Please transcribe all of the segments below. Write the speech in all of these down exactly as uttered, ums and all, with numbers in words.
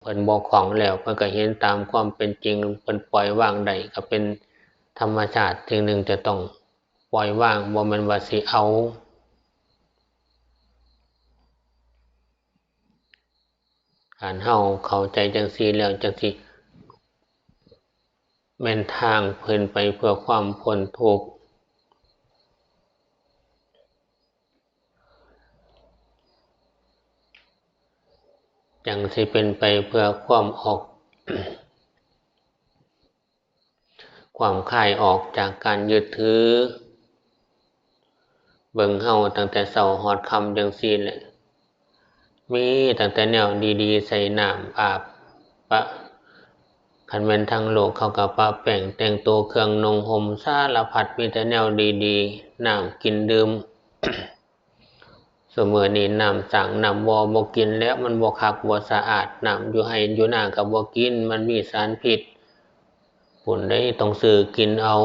เพิ่นบ่คล่องแล้ว เพิ่นก็เห็นตามความเป็นจริง เพิ่นปล่อยวางได้ ก็เป็นธรรมชาติ สิ่งหนึ่งจะต้องปล่อยวาง บ่แม่นว่าสิเอา คันเฮาเข้าใจจั่งซี้แล้ว จั่งสิแม่นทางเพิ่นไปเพื่อความพ้นทุกข์ จั่งสิเป็นไปเพื่อความออก ความคลายออกจากการยึดถือ เบิ่งเฮาตั้งแต่เช้าฮอดค่ำจั่งซี้แหละ มีตั้งแต่แนวดีๆ ใส่น้ำอาบ ปะ คันแม่นทางโลกเขาก็ปะแป้งแต่งตัวเครื่องนุ่งห่มสารพัด มีแต่แนวดีๆ น้ำกินดื่ม ซุมื้อนี้น้ำสร้างน้ำบ่อบ่กินแล้ว มันบ่คักบ่สะอาด น้ำอยู่ไร่อยู่นาก็บ่กิน มันมีสารพิษ พุ้นเด้ ต้องซื้อกินเอา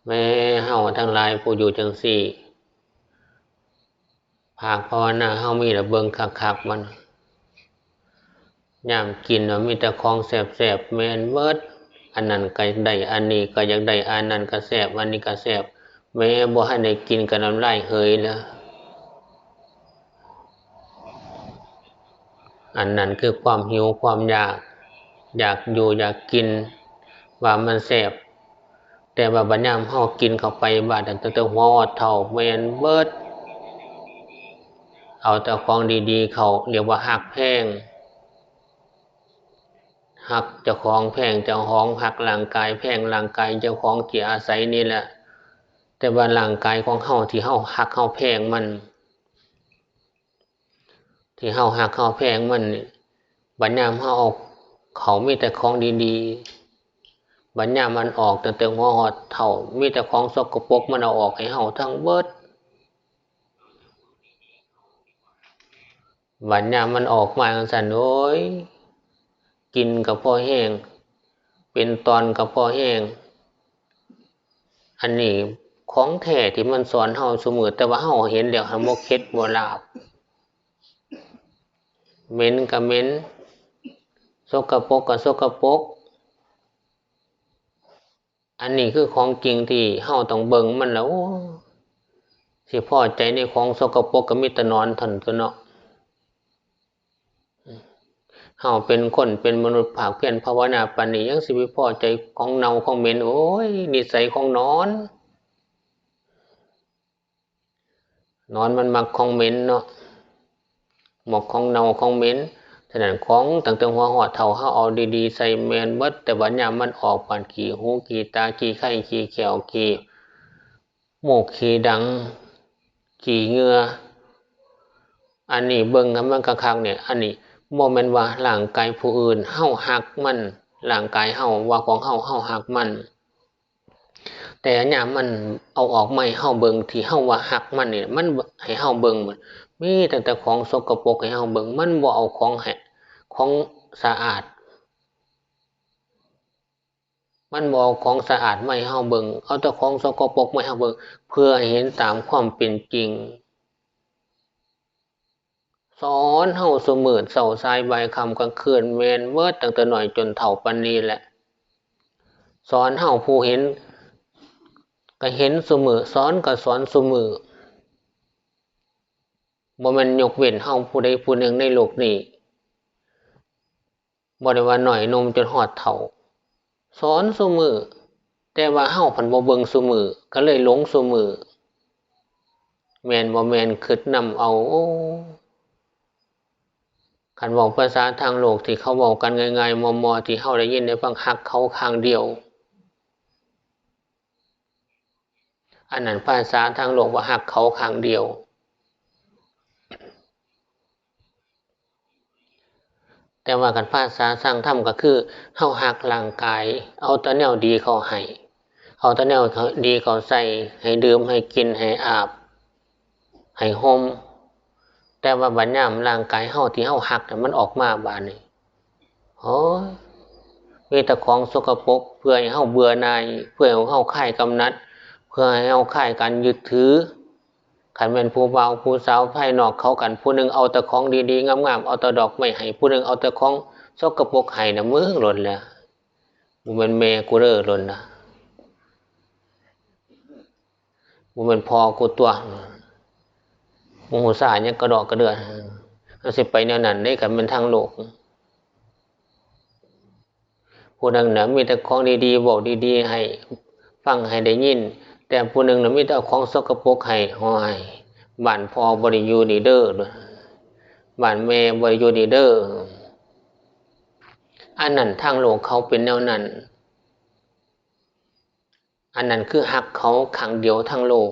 แม่เฮาทั้งหลายผู้อยู่จั่งซี้ ภาคภาวนาเฮามีละเบิ่งคักๆ มัน ยามกินน่ะมีแต่ของแซ่บๆ แม่นเบิด อันนั้นก็ได้ อันนี้ก็อยากได้ อันนั้นก็แซ่บ อันนี้ก็แซ่บ แม้บ่ทันได้กินก็น้ำลายเหยแล้ว อันนั้นคือความหิวความอยาก อยากอยู่อยากกิน ว่ามันแซ่บ แต่ว่าบัดยามเฮากินเข้าไปบาดนั้น ตั้งแต่หัวฮอดเท้าแม่นเบิด เอาแต่ของดีๆ เข้า เรียกว่าฮักแพง ฮักเจ้าของแพงเจ้าของ ฮักร่างกายแพงร่างกายเจ้าของ ที่อาศัยนี่แหละ แต่ว่าร่างกายของเฮาที่เฮาฮักเฮาแพงมัน ที่เฮาฮักเฮาแพงมันนี่ บัดยามเฮาเอาเข้ามีแต่ของดีๆ บัดยามมันออกตั้งแต่หัวฮอดเท้า มีแต่ของสกปรกมันเอาออกให้เฮาทั้งเบิด บัดยามมันออกมาจั่งซั้น โอ้ย กินก็พอแฮง เป็นตอนก็พอแฮง อันนี้ของแท้ที่มันสอนเฮาซุมื้อ แต่ว่าเฮาเห็นแล้วหั้นบ่เข็ดบ่หลาบ เหม็นก็เหม็น สกปรกก็สกปรก อันนี้คือของจริงที่เฮาต้องเบิ่งมันแล้ว โอ้ สิพอใจในของสกปรกก็มีแต่หนอนเท่านั้นตั่วเนาะ เฮาเป็นคนเป็นมนุษย์ภาคเพียรภาวนาปานนี้ ยังสิไปพอใจของเน่าของเหม็น โอ้ย นิสัยของหนอน หนอนมันมักของเหม็นเนาะ มักของเน่าของเหม็น ฉะนั้นของตั้งแต่หัวฮอดเท้าเฮาเอาดีๆ ใส่แม่นเบิด แต่บัดยามมันออกปานขี้หูขี้ตาขี้ไคขี้แข้วขี้มูกขี้ดังขี้เหงื่อ อันนี้เบิ่งให้มันคักๆ เนี่ย อันนี้บ่แม่นว่าร่างกายผู้อื่น เฮาฮักมัน ร่างกายเฮาว่าของเฮา เฮาฮักมัน แต่ยามมันเอาออกมาให้เฮาเบิ่ง ที่เฮาว่าฮักมันนี่ มันให้เฮาเบิ่ง มีตั้งแต่ของสกปรกให้เฮาเบิ่ง มันบ่เอาของให้ ของสะอาด มันบ่เอาของสะอาดมาให้เฮาเบิ่ง เอาแต่ของสกปรกมาให้เฮาเบิ่ง เพื่อให้เห็นตามความเป็นจริง สอนเฮาซุมื้อ เช้าสายบ่ายค่ำกลางคืน แม่นเบิด ตั้งแต่น้อยจนเฒ่าปานนี้แหละ สอนเฮา ผู้เห็นก็เห็นซุมื้อ สอนก็สอนซุมื้อ บ่แม่นยกเว้นเฮาผู้ใดผู้หนึ่งในโลกนี้ บ่ได้ว่าน้อยหนุ่มจนฮอดเฒ่า สอนซุมื้อ แต่ว่าเฮาพันบ่เบิ่งซุมื้อ ก็เลยหลงซุมื้อ แม่นบ่แม่น คิดนำเอา โอ้ คันเว้าภาษาทางโลกที่เขาเว้ากันง่ายๆ มอๆ ที่เฮาได้ยินได้ฟัง ฮักเขาข้างเดียว อันนั้นภาษาทางโลกว่าฮักเขาข้างเดียว แต่ว่าคันภาษาทางธรรมก็คือ เฮาฮักร่างกาย เอาแต่แนวดีเข้าให้ เอาแต่แนวดีเข้าใส่ ให้ดื่ม ให้กิน ให้อาบ ให้ห่ม แต่ว่าบัดยามร่างกายเฮาที่เฮาฮักน่ะ มันออกมาบาดนี้ โอ้ย มีแต่ของสกปรก เพื่อให้เฮาเบื่อหน่าย เพื่อให้เฮาคลายกำหนัด เพื่อให้เฮาคลายการยึดถือ คันแม่นผู้บ่าวผู้สาวภายนอกเข้ากัน ผู้หนึ่งเอาแต่ของดีๆงามๆ เอาแต่ดอกไม้ให้ ผู้หนึ่งเอาแต่ของสกปรกให้นะ มึงโลดแหละ บ่แม่นแม่กูเด้อโลดนะ บ่แม่นพ่อกูตั๊ว บ่ฮู้ซ่าหยังกระดอกกระเดื่อ มันสิไปแนวนั้นเด้ คันแม่นทางโลก ผู้หนึ่งน่ะมีแต่ของดีๆ เว้าดีๆ ให้ฟังให้ได้ยิน แต่ผู้หนึ่งน่ะมีแต่เอาของสกปรกให้ โอ้ย บ้านพ่อบ่ได้อยู่นี่เด้อ บ้านแม่บ่ได้อยู่นี่เด้อ อันนั้นทางโลกเขาเป็นแนวนั้น อันนั้นคือฮักเขาข้างเดียวทางโลก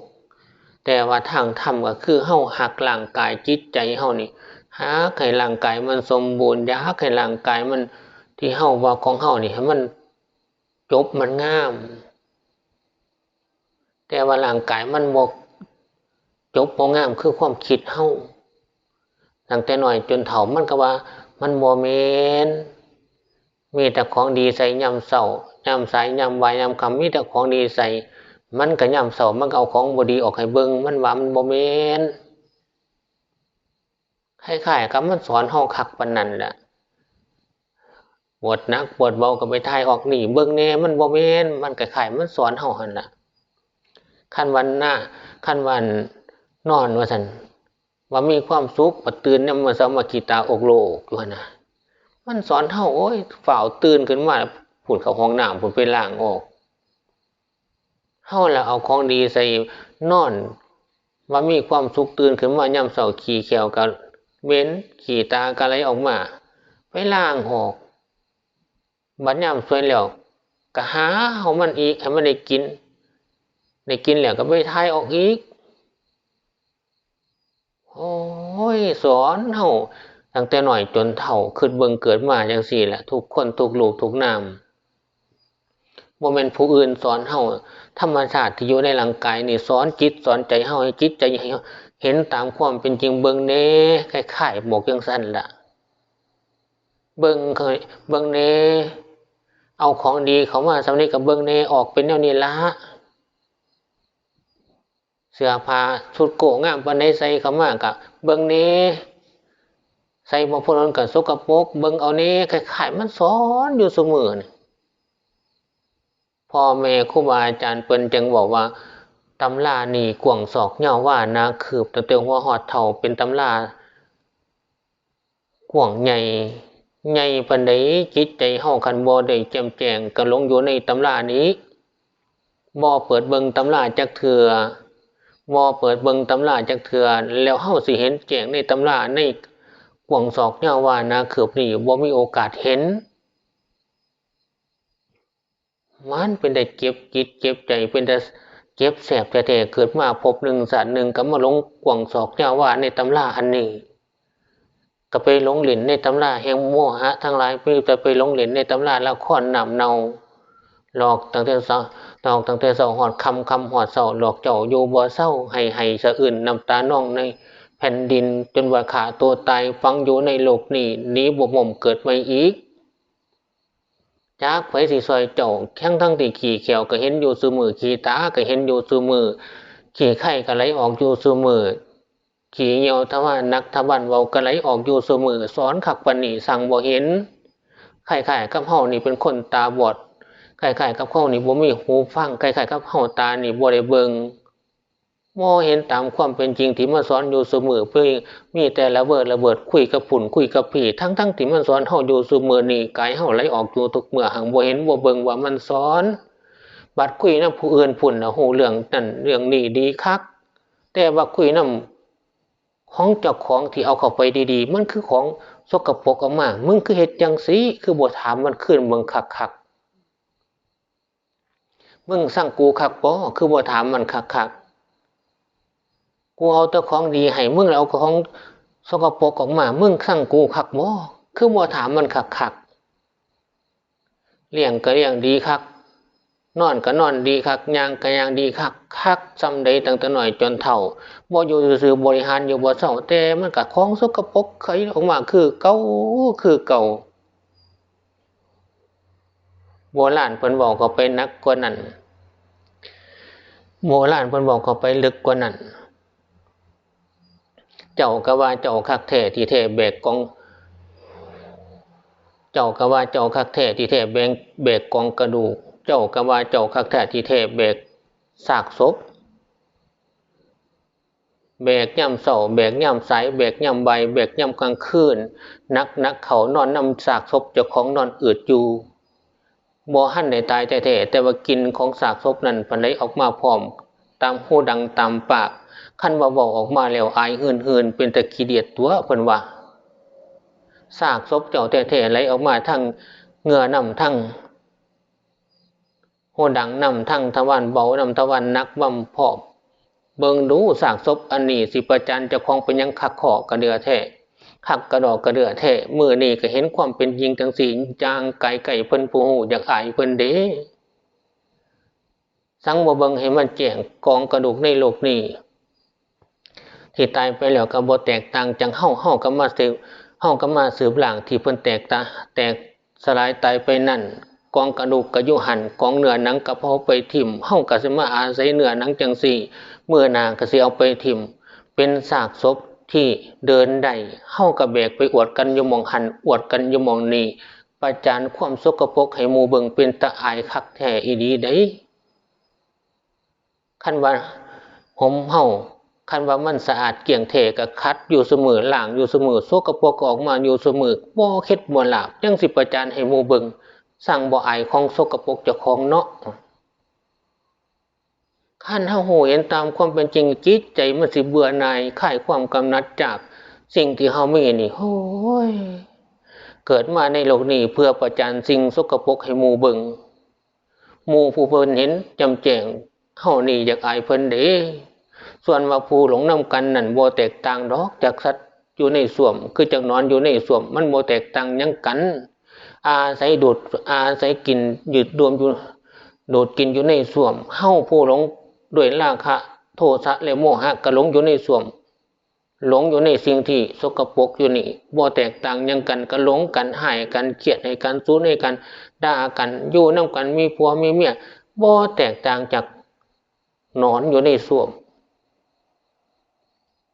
แต่ว่าทางธรรมก็คือเฮาฮักร่างกายจิตใจเฮานี่ ฮักให้ร่างกายมันสมบูรณ์ อยากให้ร่างกายมันที่เฮาว่าของเฮานี่ให้มันจบมันงาม แต่ว่าร่างกายมันบ่จบบ่งามคือความคิดเฮา ตั้งแต่น้อยจนเฒ่ามันก็ว่ามันบ่แม่น มีแต่ของดีใส่ยามเช้า ยามสาย ยามบ่าย ยามค่ำ มีแต่ของดีใส่ มันก็ยามเช้ามันก็เอาของบ่ดีออกให้เบิ่ง มันว่ามันบ่แม่น คล้ายๆกับมันสอนเฮาคักปานนั้นแหละ ปวดหนักปวดเบาก็ไปถ่ายออกนี่เบิ่งแหน่ มันบ่แม่น มันคล้ายๆมันสอนเฮาหั่นล่ะ คันว่าหน้า คันว่านอนว่าซั่น ว่ามีความสุข บัดตื่นยามมื้อเช้ามาขี้ตาอกโลกอยู่หั่นน่ะ มันสอนเฮา โอ้ย ฟ้าวตื่นขึ้นมา พู้นเข้าห้องน้ำ พู้นไปล้างออก เฮาละเอาของดีใส่นอน ว่ามีความสุข ตื่นขึ้นมายามเช้าขี้แข้วก็เหม็น ขี้ตาก็ไหลออกมา ไปล้างออก บัดยามสวยแล้วก็หาเอามันอีก ให้มันได้กิน ได้กินแล้วก็ไปถ่ายออกอีก โอ้ย สอนเฮาตั้งแต่น้อยจนเฒ่า คิดเบิ่งเกิดมาจั่งซี้แหละ ทุกคนทุกรูปทุกนาม บ่แม่นผู้อื่นสอนเฮา ธรรมชาติที่อยู่ในร่างกายนี่สอนจิตสอนใจเฮา ให้จิตใจให้เฮาเห็นตามความเป็นจริง เบิ่งแหน่ คล้ายๆบอกจั่งซั่นล่ะ เบิ่งเคย เบิ่งแหน่ เอาของดีเข้ามาส่ำนี้ก็เบิ่งแหน่ ออกเป็นแนวนี้ละ เสื้อผ้าชุดโก้งามปานใดใส่เข้ามาก็เบิ่งแหน่ ใส่บ่พ้นมันก็สกปรก เบิ่งเอาแหน่ คล้ายๆมันสอนอยู่ซุมื้อนี่ พ่อแม่ครูบาอาจารย์เพิ่นจึงบอกว่า ตำรานี่กว้างศอกยาววาหนาคืบ ตั้งแต่หัวฮอดเท้า เป็นตำรา กว้างใหญ่ ใหญ่ปานใด จิตใจเฮาคันบ่ได้แจ่มแจ้ง ก็หลงอยู่ในตำรานี้ บ่เปิดเบิ่งตำราจักเทื่อ บ่เปิดเบิ่งตำราจักเทื่อ แล้วเฮาสิเห็นแจ้งในตำรา ในกว้างศอกยาววาหนาคืบนี้ บ่มีโอกาสเห็น มันเป็นแต่เจ็บจิตเจ็บใจ เป็นแต่เจ็บแสบแท้ๆ เกิดมาภพหนึ่งชาติหนึ่ง ก็มาหลงกว้างศอกยาววาในตำราอันนี้ ก็ไปหลงเล่นในตำราแห่งโมหะทั้งหลาย มีแต่ไปหลงเล่นในตำราละครน้ำเน่า หลอกตั้งแต่เช้า หลอกตั้งแต่เช้าฮอดค่ำ ค่ำฮอดเช้า หลอกเจ้าอยู่บ่เซา ให้ ให้สะอื้นน้ำตานองในแผ่นดิน จนว่าฆ่าตัวตาย ฝังอยู่ในโลกนี้ หนีบ่พ้นเกิดใหม่อีก จักไผสิซ่อยเจ้า ทั้งทั้งที่ขี้แข้วก็เห็นอยู่ซุมื้อ ขี้ตาก็เห็นอยู่ซุมื้อ ขี้ไคก็ไหลออกอยู่ซุมื้อ ขี้เยี่ยวทวารหนักทวารเบาก็ไหลออกอยู่ซุมื้อ สอนคักปานนี้ช่างบ่เห็น คล้ายๆกับเฮานี่เป็นคนตาบอด คล้ายๆกับเฮานี่บ่มีหูฟัง คล้ายๆกับเฮาตานี่บ่ได้เบิ่ง บ่เห็นตามความเป็นจริงที่มันสอนอยู่ซุมื้อ เพียงมีแต่ระเบิดระเบิด คุยกับพุ้นคุยกับพี้ ทั้งๆที่มันสอนเฮาอยู่ซุมื้อนี้ กายเฮาไหลออกอยู่ทุกเมื่อ หั้งบ่เห็นบ่เบิ่งว่ามันสอน บัดคุยนำผู้อื่นพุ้นน่ะ ฮู้เรื่องนั้นเรื่องนี้ดีคัก แต่ว่าคุยนำของเจ้าของที่เอาเข้าไปดีๆ มันคือของสกปรกออกมา มึงคือเฮ็ดจั่งซี้ คือบ่ถามมันคืนเบิ่งคักๆ มึงซังกูคักบ่ คือบ่ถามมันคักๆ กูเอาแต่ของดีให้มึง แล้วเอาของสกปรกออกมา มึงซังกูคักบ่ คือบ่ถามมันคักๆ เลี้ยงก็เลี้ยงดีคัก นอนก็นอนดีคัก ย่างก็ย่างดีคัก คักส่ำใดตั้งแต่น้อยจนเฒ่า บ่อยู่ซื่อๆ บริหารอยู่บ่เซา แต่มันก็ของสกปรกไหลออกมาคือเก่า คือเก่า โบราณเพิ่นเว้าเข้าไปหนักกว่านั้น โบราณเพิ่นเว้าเข้าไปลึกกว่านั้น เจ้าก็ว่าเจ้าคักแท้ที่แท้แบกกอง เจ้าก็ว่าเจ้าคักแท้ที่แท้แบก แบกกองกระดูก เจ้าก็ว่าเจ้าคักแท้ที่แท้แบกซากศพ แบกยามเช้า แบกยามสาย แบกยามบ่าย แบกยามกลางคืน หนักๆ เข้านอนนำซากศพเจ้าของนอนอืดอยู่ บ่ทันได้ตายแท้ๆ แต่ว่ากลิ่นของซากศพนั้นพันไหลออกมาพร้อม ตามหูดังตามปาก คันว่าเว้าออกมาแล้วอายหืนๆ เป็นตาขี้เดียดตั๊ว เพิ่นว่า ซากศพเจ้าแท้ๆ ไหลออกมาทั้งเหงื่อนำ ทั้งหูดังนำ ทั้งทวารเบานำ ทวารหนักนำพร้อม เบิ่งดูซากศพอันนี้สิประจานเจ้าของเป็นหยังคักข้อกระเดื่อแท้ คักกระดอกกระเดื่อแท้ มื้อนี้ก็เห็นความเป็นจริงจั่งซี้ ย่างไกลๆ เพิ่นผู้ฮู้อยากอายเพิ่นเด้ สังบ่เบิ่งให้มันแจ้ง กองกระดูกในโลกนี้ ที่ตายไปแล้วก็บ่แตกต่างจากเฮา เฮาก็มาสืบ เฮาก็มาสืบล้างที่เพิ่นแตกตา แตกสลายตายไปนั่น กองกระดูกก็อยู่หั่น กองเนื้อหนังก็เผาไปถิ่ม เฮาก็สิมาอาศัยเนื้อหนังจั่งซี้ มื้อหน้าก็สิเอาไปถิ่ม เป็นซากศพที่เดินได้ เฮาก็แบกไปอวดกันอยู่หม่องหั่น อวดกันอยู่หม่องนี้ ประจานความสกปรกให้หมู่เบิ่ง เป็นตาอายคักแท้อีหลีเด้ คันว่าหมเฮา คันว่ามันสะอาดเกลี้ยงแท้ก็ขัดอยู่ซุมื้อ ล้างอยู่ซุมื้อ สกปรกก็ออกมาอยู่ซุมื้อ บ่เข็ดบ่หลาบ ยังสิประจานให้หมู่เบิ่ง ซังบ่อายของสกปรกเจ้าของเนาะ คันเฮาฮู้เห็นตามความเป็นจริง จิตใจมันสิเบื่อหน่าย คลายความกำหนัดจากสิ่งที่เฮามีนี่ โอ้ย เกิดมาในโลกนี้เพื่อประจานสิ่งสกปรกให้หมู่เบิ่ง หมู่ผู้เพิ่นเห็นแจ่มแจ้ง เฮานี่อยากอายเพิ่นเด้ ส่วนว่าผู้หลงนำกันนั่นบ่แตกต่างดอกจากสัตว์อยู่ในส้วม คือจักหนอนอยู่ในส้วม มันบ่แตกต่างหยังกัน อาศัยดูด อาศัยกินยืดดวมอยู่ ดูดกินอยู่ในส้วม เฮาผู้หลงด้วยราคะ โทสะ และโมหะก็หลงอยู่ในส้วม หลงอยู่ในสิ่งที่สกปรกอยู่นี่ บ่แตกต่างหยังกัน ก็หลงกัน ฮ้ายกัน เครียดให้กัน สูนให้กัน ด่ากัน อยู่นำกัน มีผัวมีเมีย บ่แตกต่างจากหนอนอยู่ในส้วม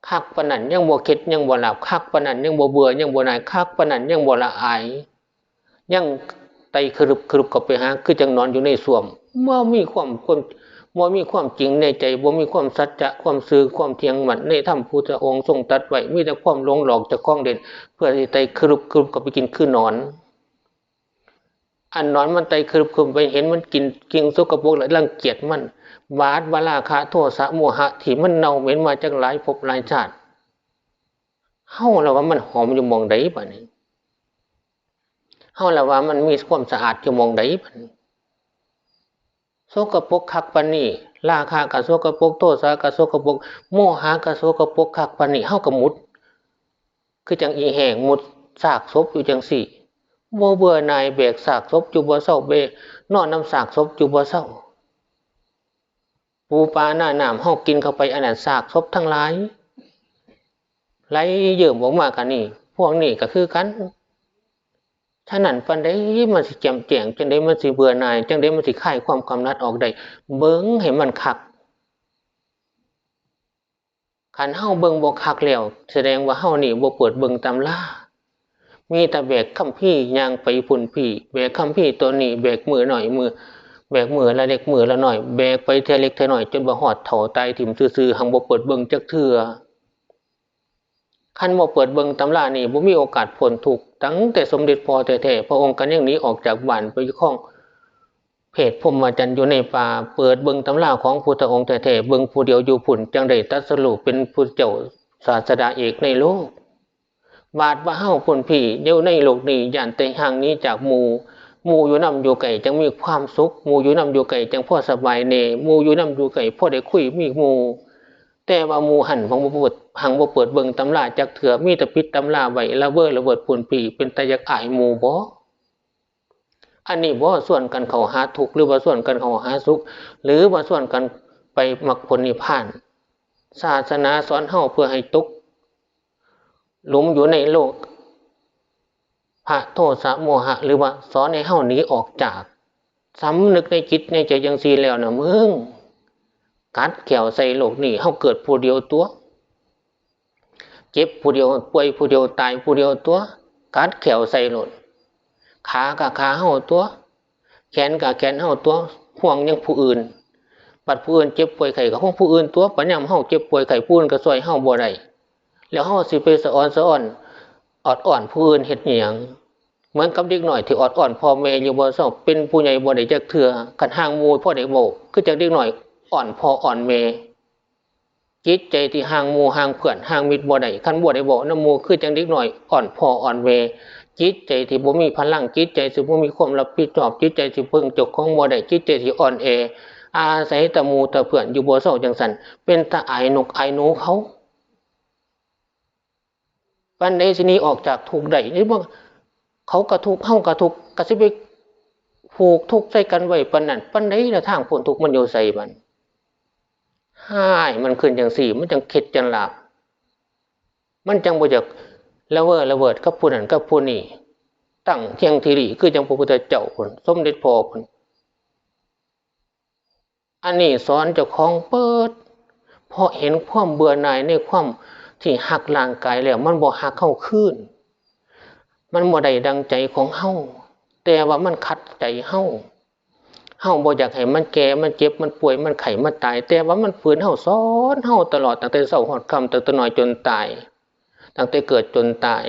คักปานนั้นยังบ่เข็ดยังบ่หลาบ คักปานนั้นยังบ่เบื่อยังบ่หน่าย คักปานนั้นยังบ่ละอาย ยังไต่ครึบครึบเข้าไปหา คือจั่งหนอนอยู่ในส้วม บ่มีความ ความ บ่มีความจริงในใจ บ่มีความสัจจะ ความซื่อ ความเที่ยงมั่นในธรรมพุทธองค์ทรงตรัสไว้ มีแต่ความหลงหลอกเจ้าของเล่น เพื่อสิไต่ครึบครึบเข้าไปกินคือหนอน อันหนอนมันไต่ครึบครึบไปเห็นมันกินสิ่งสกปรกแล้วรังเกียจมัน บาดว่าราคะ โทสะ โมหะที่มันเน่าเหม็นมาจักหลายภพหลายชาติ เฮาละว่ามันหอมอยู่หม่องใดบัดนี้ เฮาละว่ามันมีความสะอาดอยู่หม่องใดบัดนี้ สกปรกคักปานนี้ ราคะก็สกปรก โทสะก็สกปรก โมหะก็สกปรกคักปานนี้ เฮาก็หมุด คือจั่งอีแห้งหมุดซากศพอยู่จั่งซี้ บ่เบื่อหน่ายแบกซากศพอยู่บ่เซา แบกนอนนำซากศพอยู่บ่เซา ปูปลาหน้าน้ำเฮากินเข้าไป อันนั้นซากศพทั้งหลาย ไหลเยิ้มออกมากันนี่ พวกนี้ก็คือกัน ฉะนั้นปานใดมันสิแจ่มแจ้ง จั่งใดมันสิเบื่อหน่าย จั่งใดมันสิคลายความกำหนัดออกได้ เบิ่งให้มันคัก คันเฮาเบิ่งบ่คักแล้ว แสดงว่าเฮานี่บ่เปิดเบิ่งตำรา มีแต่แบกคัมภีร์ย่างไปพุ้นพี้ แบกคัมภีร์ตัวนี้ แบกมื้อน้อยมื้อ แบกมื้อละเล็กมื้อละน้อย แบกไปเทื่อเล็กเทื่อน้อย จนว่าฮอดเฒ่าตายถิ่มซื่อๆ หังบ่เปิดเบิ่งจักเทื่อ คันบ่เปิดเบิ่งตำรานี่ บ่มีโอกาสพ้นทุกข์ ตั้งแต่สมเด็จพ่อแท้ๆ พระองค์ก็ยังหนีออกจากบ้านไปครองเพศพรหมจรรย์อยู่ในป่า เปิดเบิ่งตำราของพุทธองค์แท้ๆ เบิ่งผู้เดียวอยู่พุ้น จั่งได้ตรัสรู้เป็นพุทธเจ้าศาสดาเอกในโลก บาดว่าเฮาพุ้นพี้ อยู่ในโลกนี้ ย้านแต่ห่างหนีจากหมู่ หมู่อยู่นำอยู่ใกล้จั่งมีความสุข หมู่อยู่นำอยู่ใกล้จั่งพอสบายแน่ หมู่อยู่นำอยู่ใกล้พอได้คุยมีหมู่ แต่ว่าหมู่หั่นหังบ่เปิด หังบ่เปิดเบิ่งตำราจักเทื่อ มีแต่ปิดตำราไว้ ละเวอละเวิดพุ้นพี้ เป็นตาอยากอายหมู่บ่ อันนี้บ่ชวนกันเข้าหาทุกข์ หรือว่าชวนกันเข้าหาสุข หรือว่าชวนกันไปมรรคผลนิพพาน ศาสนาสอนเฮาเพื่อให้ตกหลุมอยู่ในโลก ภะโทสะโมหะ หรือว่าสอนให้เฮาหนีออกจาก สำนึกในจิตในใจจั่งซี้แล้วนะมึง กัดแข้วใส่โลกนี้ เฮาเกิดผู้เดียวตั๊ว เจ็บผู้เดียว ป่วยผู้เดียว ตายผู้เดียวตัว กัดแข้วใส่โลด ขาก็ขาเฮาตัว แขนก็แขนเฮาตัว ห่วงหยังผู้อื่น บัดผู้อื่นเจ็บป่วยไข้ก็ห่วงผู้อื่นตัว บัดยามเฮาเจ็บป่วยไข้ ผู้อื่นก็ซ่อยเฮาบ่ได้ แล้วเฮาสิไปสะออนสะอ้อน ออดอ้อนผู้อื่นเฮ็ดหยัง เหมือนกับเด็กน้อยที่ออดอ้อนพ่อแม่อยู่บ่เซา เป็นผู้ใหญ่บ่ได้จักเทื่อ คันห่างหมู่พอได้เว้า คือจั่งเด็กน้อยอ้อนพ่ออ้อนแม่ จิตใจที่ห่างหมู่ห่างเพื่อนห่างมิตรบ่ได้ คันบ่ได้เว้านำหมู่ คือจั่งเด็กน้อยอ้อนพ่ออ้อนแม่ จิตใจที่บ่มีพลัง จิตใจที่บ่มีความรับผิดชอบ จิตใจที่เพิ่งเจ้าของบ่ได้ จิตใจที่อ่อนแอ อาศัยแต่หมู่แต่เพื่อนอยู่บ่เซาจั่งซั้น เป็นตาอายนกอายหนูเขา ปานใดสิหนีออกจากทุกข์ได้ นี่บ่ เขาก็ทุกข์ เฮาก็ทุกข์ ก็สิไปผูกทุกข์ใส่กันไว้ปานนั้น ปานใดล่ะ ทางพ้นทุกข์มันอยู่ไสบัด ฮ้าย มันขึ้นจั่งซี้ มันจั่งเข็ดจั่งหลาบ มันจั่งบ่อยากละเวอละเวิดกับผู้นั้นกับผู้นี้ ตั้งเที่ยงที่หลี คือจั่งพระพุทธเจ้าพุ้น สมเด็จพ่อพุ้น อันนี้สอนเจ้าของเบิด เพราะเห็นความเบื่อหน่ายในความที่ฮักร่างกายแล้ว มันบ่ฮักเฮาคืน มันบ่ได้ดังใจของเฮา แต่ว่ามันขัดใจเฮา เฮาบ่อยากให้มันแก่ มันเจ็บ มันป่วย มันไข้ มันตาย แต่ว่ามันฝืนเฮา สอนเฮาตลอด ตั้งแต่เช้าฮอดค่ำ ตั้งแต่น้อยจนตาย ตั้งแต่เกิดจนตาย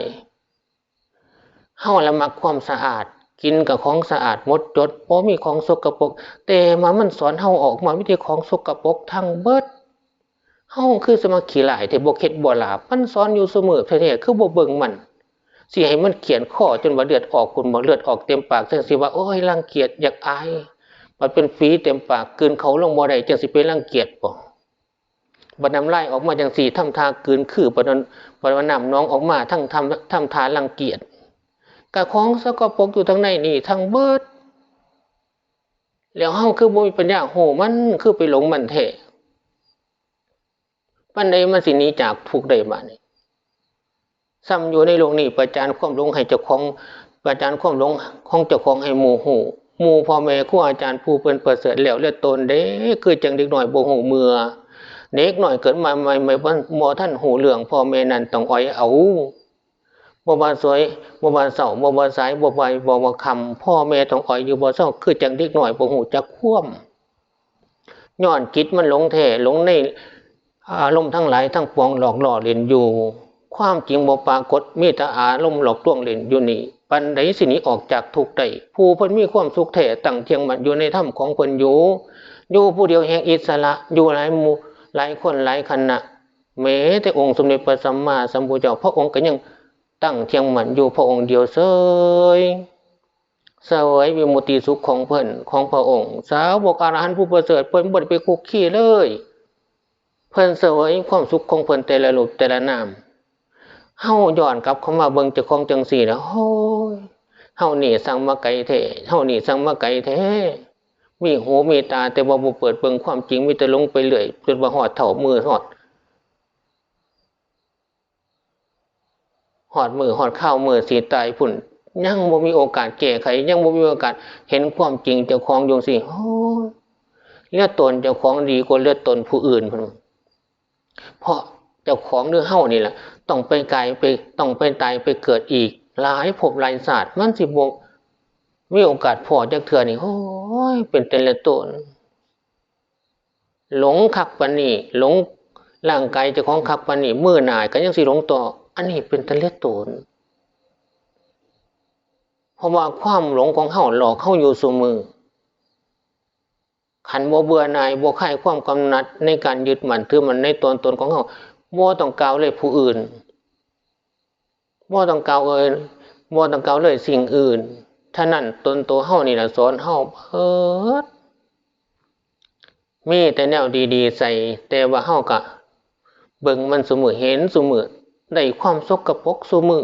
เฮาละมักความสะอาด กินก็ของสะอาดหมดจด บ่มีของสกปรก แต่ว่ามันสอนเฮาออกมามีแต่ของสกปรกทั้งเบิด เฮาคือสิมาขี้ร้ายแท้ บ่เข็ดบ่หลาบ มันสอนอยู่ซุมื้อแท้ๆ คือบ่เบิ่งมัน สิให้มันเฆี่ยนคอจนว่าเลือดออกพุ้นบ่ เลือดออกเต็มปาก จั่งสิว่า โอ๊ย รังเกียจ อยากอาย บัดเป็นฝีเต็มปาก กลืนเข้าลงบ่ได้ จั่งสิไปรังเกียจบ่ บัดน้ำลายออกมาจั่งซี้ ทำท่ากลืนคือ บัดนั้น บัดว่าน้ำหนองออกมา ทั้งทำ ทำท่ารังเกียจ กะของสกปรกอยู่ทางในนี่ทั้งเบิด แล้วเฮาคือบ่มีปัญญาฮู้มัน คือไปหลงมันแท้ ปานใดมันสิหนีจากทุกข์ได้บาดนี้ ซ้ำอยู่ในโลกนี้ ประจานความหลงให้เจ้าของ ประจานความหลงของเจ้าของให้หมู่ฮู้ หมู่พ่อแม่ครูอาจารย์ผู้เพิ่นประเสริฐแล้วเหลือตนเด้ คือจั่งเด็กน้อยบ่ฮู้เมื่อ เด็กน้อยเกิดมาใหม่ๆ บ่ บ่ทันฮู้เรื่อง พ่อแม่นั้นต้องอ่อยเอา บ่ว่าสวย บ่ว่าเซา บ่ว่าสาย บ่ว่าบ่าย บ่ว่าค่ำ พ่อแม่ต้องอ่อยอยู่บ่เซา คือจั่งเด็กน้อยบ่ฮู้จักความ ย้อนจิตมันหลงแท้ หลงในอารมณ์ทั้งหลายทั้งปวงหลอกล่อเล่นอยู่ ความจริงบ่ปรากฏ มีแต่อารมณ์หลอกลวงเล่นอยู่นี่ ปานใดสิหนีออกจากทุกข์ได้ ผู้เพิ่นมีความสุขแท้ ตั้งเที่ยงมั่นอยู่ในธรรมของเพิ่นอยู่ อยู่ผู้เดียวแห่งอิสระ อยู่หลายหมู่ หลายคนหลายคณะ แม้แต่องค์สมเด็จพระสัมมาสัมพุทธเจ้า พระองค์ก็ยังตั้งเที่ยงมั่นอยู่พระองค์เดียวเสย เสวยวิมุตติสุขของเพิ่น ของพระองค์ สาวกอรหันต์ผู้ประเสริฐ เพิ่นบ่ได้ไปคุกคีเลย เพิ่นเสวยความสุขของเพิ่นแต่ละรูปแต่ละนาม เฮาย้อนกลับเข้ามาเบิ่งเจ้าของจั่งซี้นะ โอ้ย เฮานี่สั่งมาไกลแท้ เฮานี่สั่งมาไกลแท้ มีหูมีตาแต่ว่าบ่เปิดเบิ่งความจริง มีแต่หลงไปเรื่อย จนว่าฮอดเฒ่ามื้อฮอด ฮอดมื้อฮอดคราวมื้อสิตายพุ้น ยังบ่มีโอกาสแก้ไข ยังบ่มีโอกาสเห็นความจริงเจ้าของอยู่จั่งซี้ โอ้ย เหลือตนเจ้าของดีกว่าเหลือตนผู้อื่นพุ้น เพราะเจ้าของหรือเฮานี่แหละ ต้องไปกายไป ต้องไปตายไปเกิดอีก หลายภพหลายชาติ มันสิบ่มีโอกาสพ้อจักเทื่อนี่ โอ้ย เป็นแต่ละตน หลงคักปานนี้ หลงร่างกายเจ้าของคักปานนี้ มื้อหน้าก็ยังสิหลงต่อ อันนี้เป็นแต่ละตน เพราะว่าความหลงของเฮาหลอกเฮาอยู่ซุมื้อ คันบ่เบื่อหน่าย บ่คลายความกำหนัดในการยึดมั่นถือมั่นในตัวตนของเฮา บ่ต้องกล่าวเลยผู้อื่น บ่ต้องกล่าวเอ่ย บ่ต้องกล่าวเลยสิ่งอื่น ฉะนั้นตนตัวเฮานี่ล่ะสอนเฮาเบิด มีแต่แนวดีๆใส่ แต่ว่าเฮากะเบิ่งมันซุมื้อ เห็นซุมื้อ ได้ความสกปรกซุมื้อ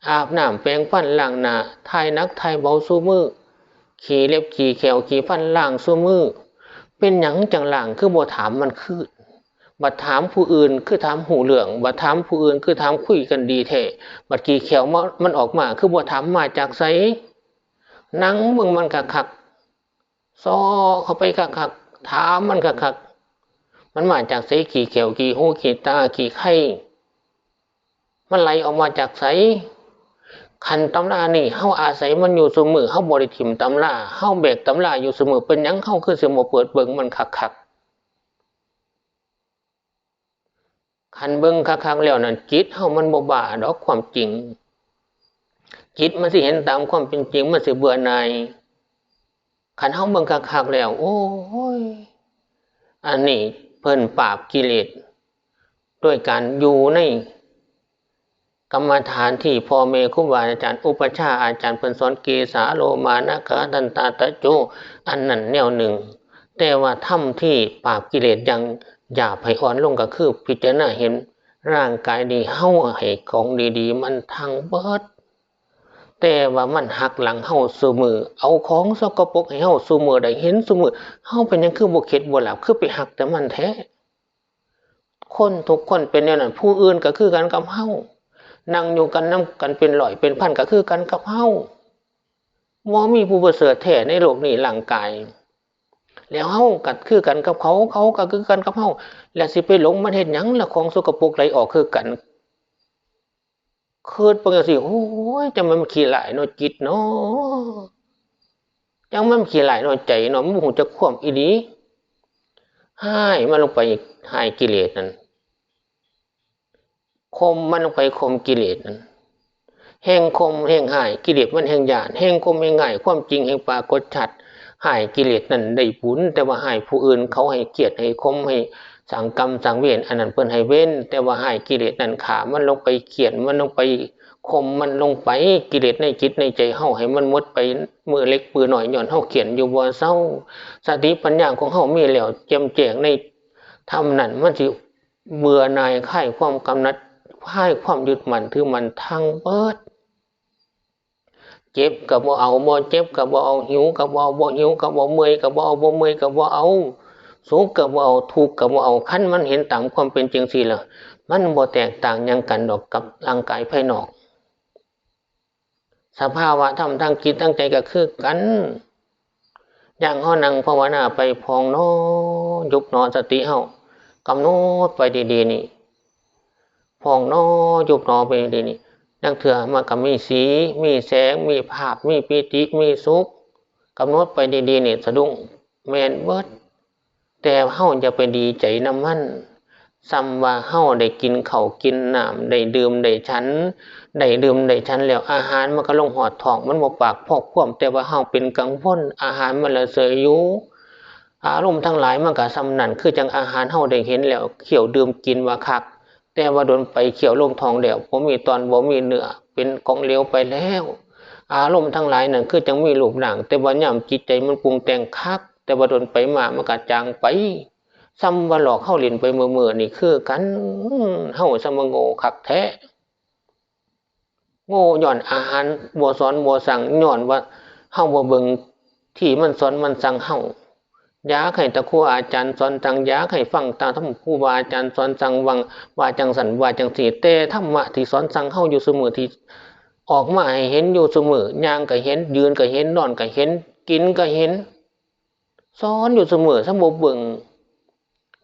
อาบน้ำแปรงฟันล้างหน้า ถ่ายหนักถ่ายเบาซุมื้อ ขี้เล็บขี้แข้วขี้ฟันล้างซุมื้อ เป็นหยังจั่งล้าง คือบ่ถามมันคืน บัดถามผู้อื่นคือถามฮู้เรื่อง บัดถามผู้อื่นคือถามคุยกันดีแท้ บัดขี้แข้วมา มันออกมา คือบ่ถามมาจากไส นั่งเบิ่งมันคักๆ ซอเข้าไปคักๆ ถามมันคักๆ มันมาจากไส ขี้แข้วขี้หูขี้ตาขี้ไค มันไหลออกมาจากไส คันตำรานี่เฮาอาศัยมันอยู่ซุมื้อ เฮาบ่ได้ถิ่มตำรา เฮาแบกตำราอยู่ซุมื้อ เป็นหยังเฮาคือสิบ่เปิดเบิ่งมันคักๆ คันเบิ่งคักๆ แล้วนั่น จิตเฮามันบ่บ้าดอกความจริง จิตมันสิเห็นตามความเป็นจริง มันสิเบื่อหน่าย คันเฮาเบิ่งคักๆ แล้ว โอ้ย อันนี้เพิ่นปราบกิเลส ด้วยการอยู่ในกรรมฐานที่พ่อแม่ครูบาอาจารย์ อุปัชฌาย์อาจารย์เพิ่นสอน เกสาโลมา นาขา ทันตา ตะโจ อันนั้นแนวหนึ่ง แต่ว่าธรรมที่ปราบกิเลสอย่างหยาบให้อ่อนลงก็คือพิจารณาเห็นร่างกายนี้ เฮาให้ของดีๆ มันทั้งเบิด แต่ว่ามันหักหลังเฮาซุมื้อ เอาของสกปรกให้เฮาซุมื้อ ได้เห็นซุมื้อ เฮาเป็นหยังคือบ่เข็ดบ่หลาบ คือไปหักแต่มันแท้ คนทุกคนเป็นแนวนั้น ผู้อื่นก็คือกันกับเฮา นั่งอยู่กันนำกันเป็นร้อยเป็นพันก็คือกันกับเฮา บ่มีผู้ประเสริฐแท้ในโลกนี้ ร่างกาย แล้วเฮาก็คือกันกับเขา เขาก็คือกันกับเฮา แล้วสิไปหลงมันเฮ็ดหยังล่ะ ของสกปรกไหลออกคือกัน คิดเบิ่งจั่งซี้ โอ้ย จั่งมันขี้ร้ายเนาะจิตเนาะ จั่งมันขี้ร้ายเนาะใจเนาะ มันบ่ฮู้จักความอีหลี ฮ้ายมันลงไป ฮ้ายกิเลสนั่น ข่มมันลงไป ข่มกิเลสนั่น แฮ่งข่มแฮ่งฮ้าย กิเลสมันแฮ่งย้าน แฮ่งข่มแฮ่งฮ้าย ความจริงแฮ่งปรากฏชัด ฮ้ายกิเลสนั่นได้บุญ แต่ว่าฮ้ายผู้อื่นเขาให้เคียดให้ข่มให้สร้างกรรมสร้างเวร อันนั้นเพิ่นให้เวร แต่ว่าฮ้ายกิเลสนั่น ฆ่ามันลงไป เฆี่ยนมันลงไป ข่มมันลงไป กิเลสในจิตในใจเฮาให้มันหมดไป มื้อเล็กมื้อน้อย ย้อนเฮาเฆี่ยนอยู่บ่เซา สติปัญญาของเฮามีแล้ว แจ่มแจ้งในธรรมนั่น มันสิเบื่อหน่าย คลายความกำหนัด คลายความยึดมั่นถือมั่นทั้งเบิด เจ็บก็บ่เอา บ่เจ็บก็บ่เอา หิวก็บ่เอา บ่หิวก็บ่เอา เมื่อยก็บ่เอา บ่เมื่อยก็บ่เอา สุขก็บ่เอา ทุกข์ก็บ่เอา คันมันเห็นตามความเป็นจริงซี้ล่ะ มันบ่แตกต่างหยังกันดอกกับร่างกายภายนอก สภาวะธรรมทางจิตทางใจก็คือกัน อย่างเฮานั่งภาวนาไป พองหนอ ยุบหนอ สติเฮากำหนดไปดีๆ นี่ พองหนอ ยุบหนอไปดีๆ นี่ ลางเทื่อมันก็มีสี มีแสง มีภาพ มีปีติ มีสุข กำหนดไปดีๆ นี่ สะดุ้ง แม่นเบิด แต่เฮาอย่าไปดีใจนำมัน ส่ำว่าเฮาได้กินข้าวกินน้ำ ได้ดื่มได้ฉัน ได้ดื่มได้ฉันแล้ว อาหารมันก็ลงฮอดท้อง มันบ่ปากพอความ แต่ว่าเฮาเป็นกังวล อาหารมันละเสยอยู่ อารมณ์ทั้งหลายมันก็ส่ำนั้น คือจั่งอาหารเฮาได้เห็นแล้ว เคี้ยวดื่มกินว่าคัก แต่ว่าโดนไปเคี้ยวลงท้องแล้ว บ่มีตอน บ่มีเนื้อ เป็นของเหลวไปแล้ว อารมณ์ทั้งหลายนั่นคือจั่งมีรูปร่าง แต่ว่ายามจิตใจมันปรุงแต่งคัก แต่ว่าโดนไปมามันก็จางไป ส่ำว่าหลอกเฮาเล่นไปมื้อๆ นี่คือกัน เฮาส่ำว่าโง่คักแท้ โง่ย้อนอาหารบ่สอนบ่สั่ง ย้อนว่าเฮาบ่เบิ่งที่มันสอนมันสั่งเฮา อยากให้ตาครูอาจารย์สอนสั่ง อยากให้ฟังตามธรรมครูบาอาจารย์สอนสั่ง ว่า ว่าจั่งซั้น ว่าจั่งซี้ แต่ธรรมะที่สอนสั่งเฮาอยู่ซุมื้อ ที่ออกมาให้เห็นอยู่ซุมื้อ ย่างก็เห็น ยืนก็เห็น นอนก็เห็น กินก็เห็น สอนอยู่ซุมื้อ ส่ำบ่เบิ่ง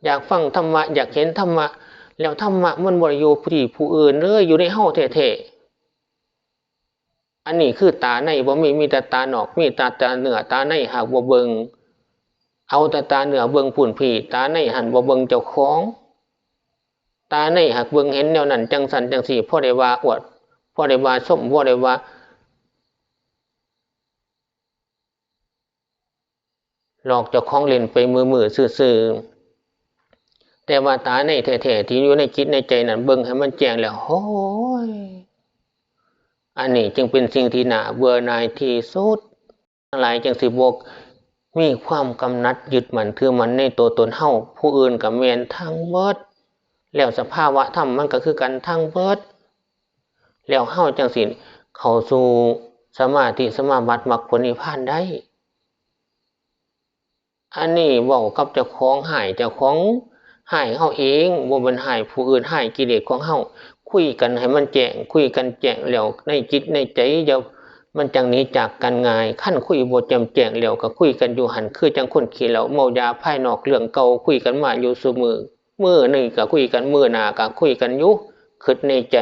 อยากฟังธรรมะ อยากเห็นธรรมะ แล้วธรรมะมันบ่ได้อยู่ที่ผู้อื่นเลย อยู่ในเฮาแท้ๆ อันนี้คือตาในบ่มี มีแต่ตานอก มีแต่ตาเนื้อ ตาในหากบ่เบิ่ง เอาแต่ตาเนื้อเบิ่งพู้นพี้ ตาในหั้นบ่เบิ่งเจ้าของ ตาในหากเบิ่งเห็นแนวนั้นจั่งซั้นจั่งซี้ พอได้ว่าอวด พอได้ว่าชม พอได้ว่า หลอกเจ้าของเล่นไปมื้อๆ ซื่อๆ แต่ว่าตาในแท้ๆ ที่อยู่ในจิตในใจนั่น เบิ่งให้มันแจ้งแล้ว โอ้ย อันนี้จึงเป็นสิ่งที่น่าเบื่อหน่ายที่สุด ทั้งหลายจึงสิบ่มีความกำหนัดยึดมั่นถือมั่นในตัวตนเฮา ผู้อื่นก็แม่นทั้งเบิด แล้วสภาวะธรรมมันก็คือกันทั้งเบิด แล้วเฮาจั่งสิเข้าสู่สมาธิสมาบัติมรรคผลนิพพานได้ อันนี้เว้ากับเจ้าของฮ้าย เจ้าของฮ้ายเฮาเอง บ่แม่นฮ้ายผู้อื่น ฮ้ายกิเลสของเฮา คุยกันให้มันแจ้ง คุยกันแจ้งแล้วในจิตในใจ อย่า มันจั่งหนีจากกันง่าย คันคุยบ่แจ่มแจ้งแล้วก็คุยกันอยู่หั้น คือจั่งคนขี้เหล้าเมายาภายนอกเรื่องเก่า คุยกันมาอยู่ซุมื้อ มื้อนี้ก็คุยกัน มื้อหน้าก็คุยกันอยู่ คิดในใจ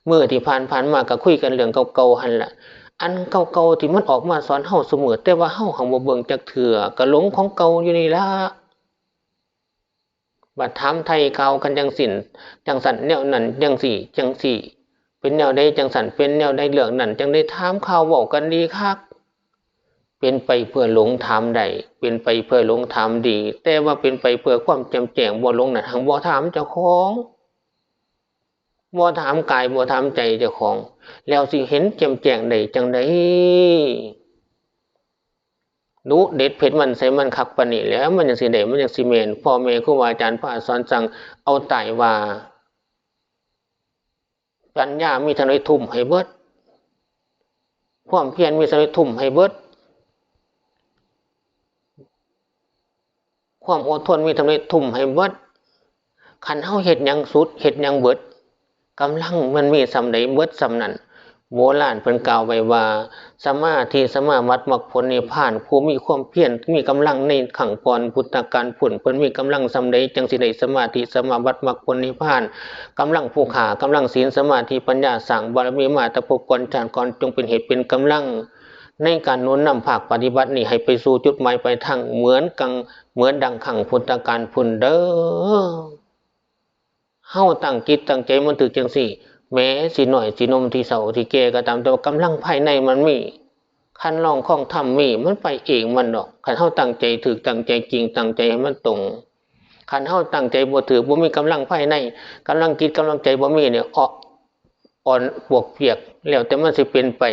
มื้อที่ผ่านๆมาก็คุยกันเรื่องเก่าๆหั่นล่ะ อันเก่าๆที่มันออกมาสอนเฮาซุมื้อ แต่ว่าเฮาหั้นบ่เบิ่งจักเทื่อ ก็หลงของเก่าอยู่นี่ล่ะ บัดถามไถ่ข่าวกันจั่งซี้ จั่งซั้นแนวนั้น จั่งซี้ จั่งซี้ เป็นแนวใดจั่งซั้น เป็นแนวใดเรื่องนั้น จั่งได้ถามข่าวเว้ากันดีคัก เป็นไปเพื่อหลงถามได้ เป็นไปเพื่อหลงถามดี แต่ว่าเป็นไปเพื่อความแจ่มแจ้งบ่หลงนั้น หั้นบ่ถามเจ้าของ บ่ถามกาย บ่ถามใจเจ้าของ แล้วสิเห็นแจ่มแจ้งได้จั่งใด ดุเด็ดเผ็ดมันใส่มันคักปานนี้แหล้ว มันจั่งสิได้ มันจั่งสิแม่น พ่อแม่ครูบาอาจารย์พาสอนสั่ง เอาตายว่า ปัญญามีเท่าใดทุ่มให้เบิด ความเพียรมีเท่าใดทุ่มให้เบิด ความอดทนมีเท่าใดทุ่มให้เบิด คันเฮาเฮ็ดหยังสุด เฮ็ดหยังเบิด กำลังมันมีส่ำใดเบิดส่ำนั้น โบราณเพิ่นกล่าวไว้ว่า สมาธิสมาบัติมรรคผลนิพพาน ผู้มีความเพียรมีกำลังในครั้งก่อนพุทธกาลพุ้น เพิ่นมีกำลังส่ำใดจั่งสิได้สมาธิสมาบัติมรรคผลนิพพาน กำลังผู้ฆ่า กำลังศีลสมาธิปัญญา สร้างบารมีมาแต่ภพก่อนชาติก่อน จงเป็นเหตุเป็นกำลัง ในการหนุนนำภาคปฏิบัตินี้ให้ไปสู่จุดหมายปลายทางเหมือนกัง เหมือนดังครั้งพุทธกาลพุ้นเด้อ เฮาตั้งจิตตั้งใจมันถืกจั่งซี้ แม้สิน้อยสิหนุ่มสิเฒ่าสิแก่ก็ตาม แต่ว่ากำลังภายในมันมี คันลองคองธรรมมี มันไปเองมันดอก คันเฮาตั้งใจถืก ตั้งใจจริง ตั้งใจให้มันตรง คันเฮาตั้งใจบ่ถืก บ่มีกำลังภายใน กำลังจิตกำลังใจบ่มีเนี่ย อ่อน อ่อนปวกเปียก แล้วแต่มันสิเป็นไป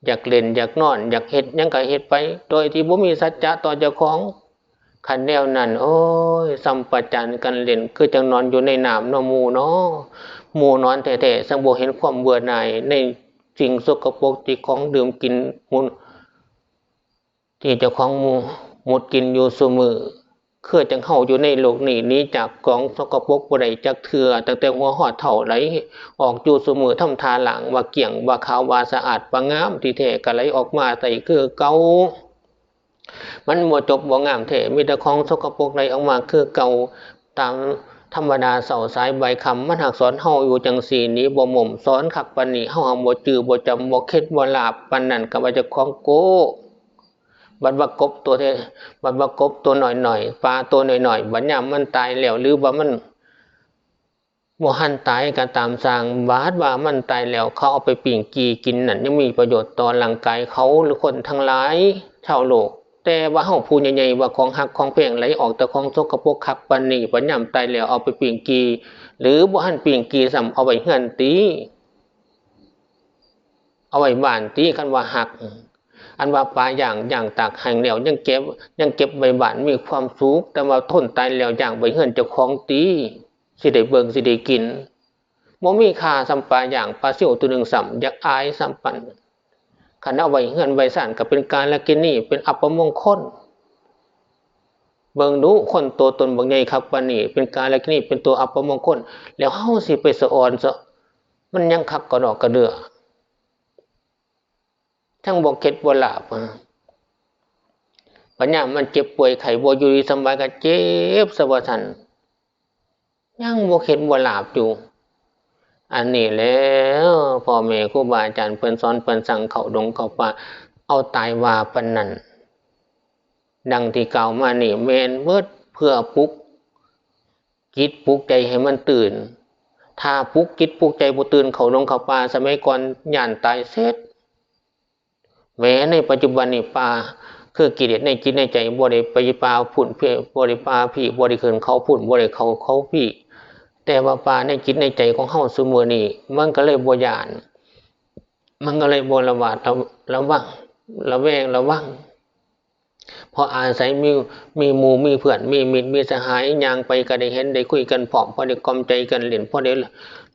อยากเล่น อยากนอน อยากเฮ็ดหยังก็เฮ็ดไป โดยที่บ่มีสัจจะต่อเจ้าของ คันแนวนั้น โอ้ย ส่ำประจานกันเล่น คือจั่งนอนอยู่ในน้ำเนาะหมู่เนาะ หมู่นอนแท้ๆ ซังบ่เห็นความเบื่อหน่ายในสิ่งสกปรกที่ของดื่มกินหมู่ ที่เจ้าของหมู่ หมดกินอยู่ซุมื้อ คือจั่งเฮาอยู่ในโลกนี้ หนีจากของสกปรกบ่ได้จักเทื่อ ตั้งแต่หัวฮอดเท้า ไหลออกอยู่ซุมื้อ ทำท่าล้างว่าเกลี้ยง ว่าขาว ว่าสะอาด ว่างาม ที่แท้ก็ไหลออกมาใส่คือเก่า มันบ่จบบ่งามแท้ มีแต่ของสกปรกไหลออกมาคือเก่า ตามธรรมดาเช้าสายบ่ายค่ำ มันหากสอนเฮาอยู่จั่งซี้ หนีบ่ม้ม สอนคักปานนี้ เฮาหากบ่จื้อบ่จำ บ่เข็ดบ่หลาบปานนั้น ก็ว่าเจ้าของโก้ บัดว่ากบตัวแท้ บัดว่ากบตัวน้อยๆ ปลาตัวน้อยๆ บัดยามมันตายแล้ว หรือว่ามันบ่ทันตายก็ตามซ่าง บาดว่ามันตายแล้ว เขาเอาไปปิ้งจี่กินนั่น ยังมีประโยชน์ต่อร่างกายเขาหรือคนทั้งหลายชาวโลก แต่ว่าเฮาผู้ใหญ่ๆ ว่าของฮักของแพงไหลออกแต่ของสกปรกคักปานนี้ บัดยามตายแล้วเอาไปปิ้งจี่ หรือบ่ทันปิ้งจี่ซ้ำ เอาไว้เฮือนติ เอาไว้บ้านติ คันว่าฮัก อันว่าปลาย่าง ย่างตากแห้งแล้ว ยังเก็บ ยังเก็บไว้บ้านมีความสุข แต่ว่าคนตายแล้วย่างไว้เฮือนเจ้าของติ สิได้เบิ่ง สิได้กิน บ่มีค่าส่ำปลาย่าง ปลาซิวตัวหนึ่งซ้ำ อยากอายส่ำปาน คันเอาไว้เฮือนไว้ซานก็เป็นกาลกิณี เป็นอัปมงคล เบิ่งดู คนตัวตนบักใหญ่คักปานนี้ เป็นกาลกิณี เป็นตัวอัปมงคล แล้วเฮาสิไปสะออนซะ มันยังคักกระดอกกระเดื่อ ทั้งบ่เข็ดบ่หลาบ อะ บัดยามมันเจ็บป่วยไข้บ่อยู่ดีสำบายก็เจ็บซะว่าซั่น ยังบ่เข็ดบ่หลาบอยู่ อันนี้แหล้ว พ่อแม่ครูบาอาจารย์เพิ่นสอนเพิ่นสั่งเข้าดงเข้าป่า เอาตายว่าปานนั้น ดังที่กล่าวมานี่แม่นเบิด เพื่อปลุกจิตปลุกใจให้มันตื่น ถ้าปลุกจิตปลุกใจบ่ตื่นเข้าดงเข้าป่า สมัยก่อนย้านตายเสร็จ แม้ในปัจจุบันนี่ป่า คือกิเลสในจิตในใจ บ่ได้ไปป่าพุ้น บ่ได้ป่าพี้ บ่ได้ขึ้นเขาพุ้น บ่ได้เข้าเขาพี้ แต่ว่าป่าในจิตในใจของเฮาซุมื้อนี้ มันก็เลยบ่ย้าน มันก็เลยบ่ระหวาดระ- ระวัง ระแวงระวัง เพราะอาศัยมี มีหมู่มีเพื่อน มีมิตรมีสหาย ย่างไปก็ได้เห็นได้คุยกันพร้อม พอได้กล่อมใจกันเล่น พอได้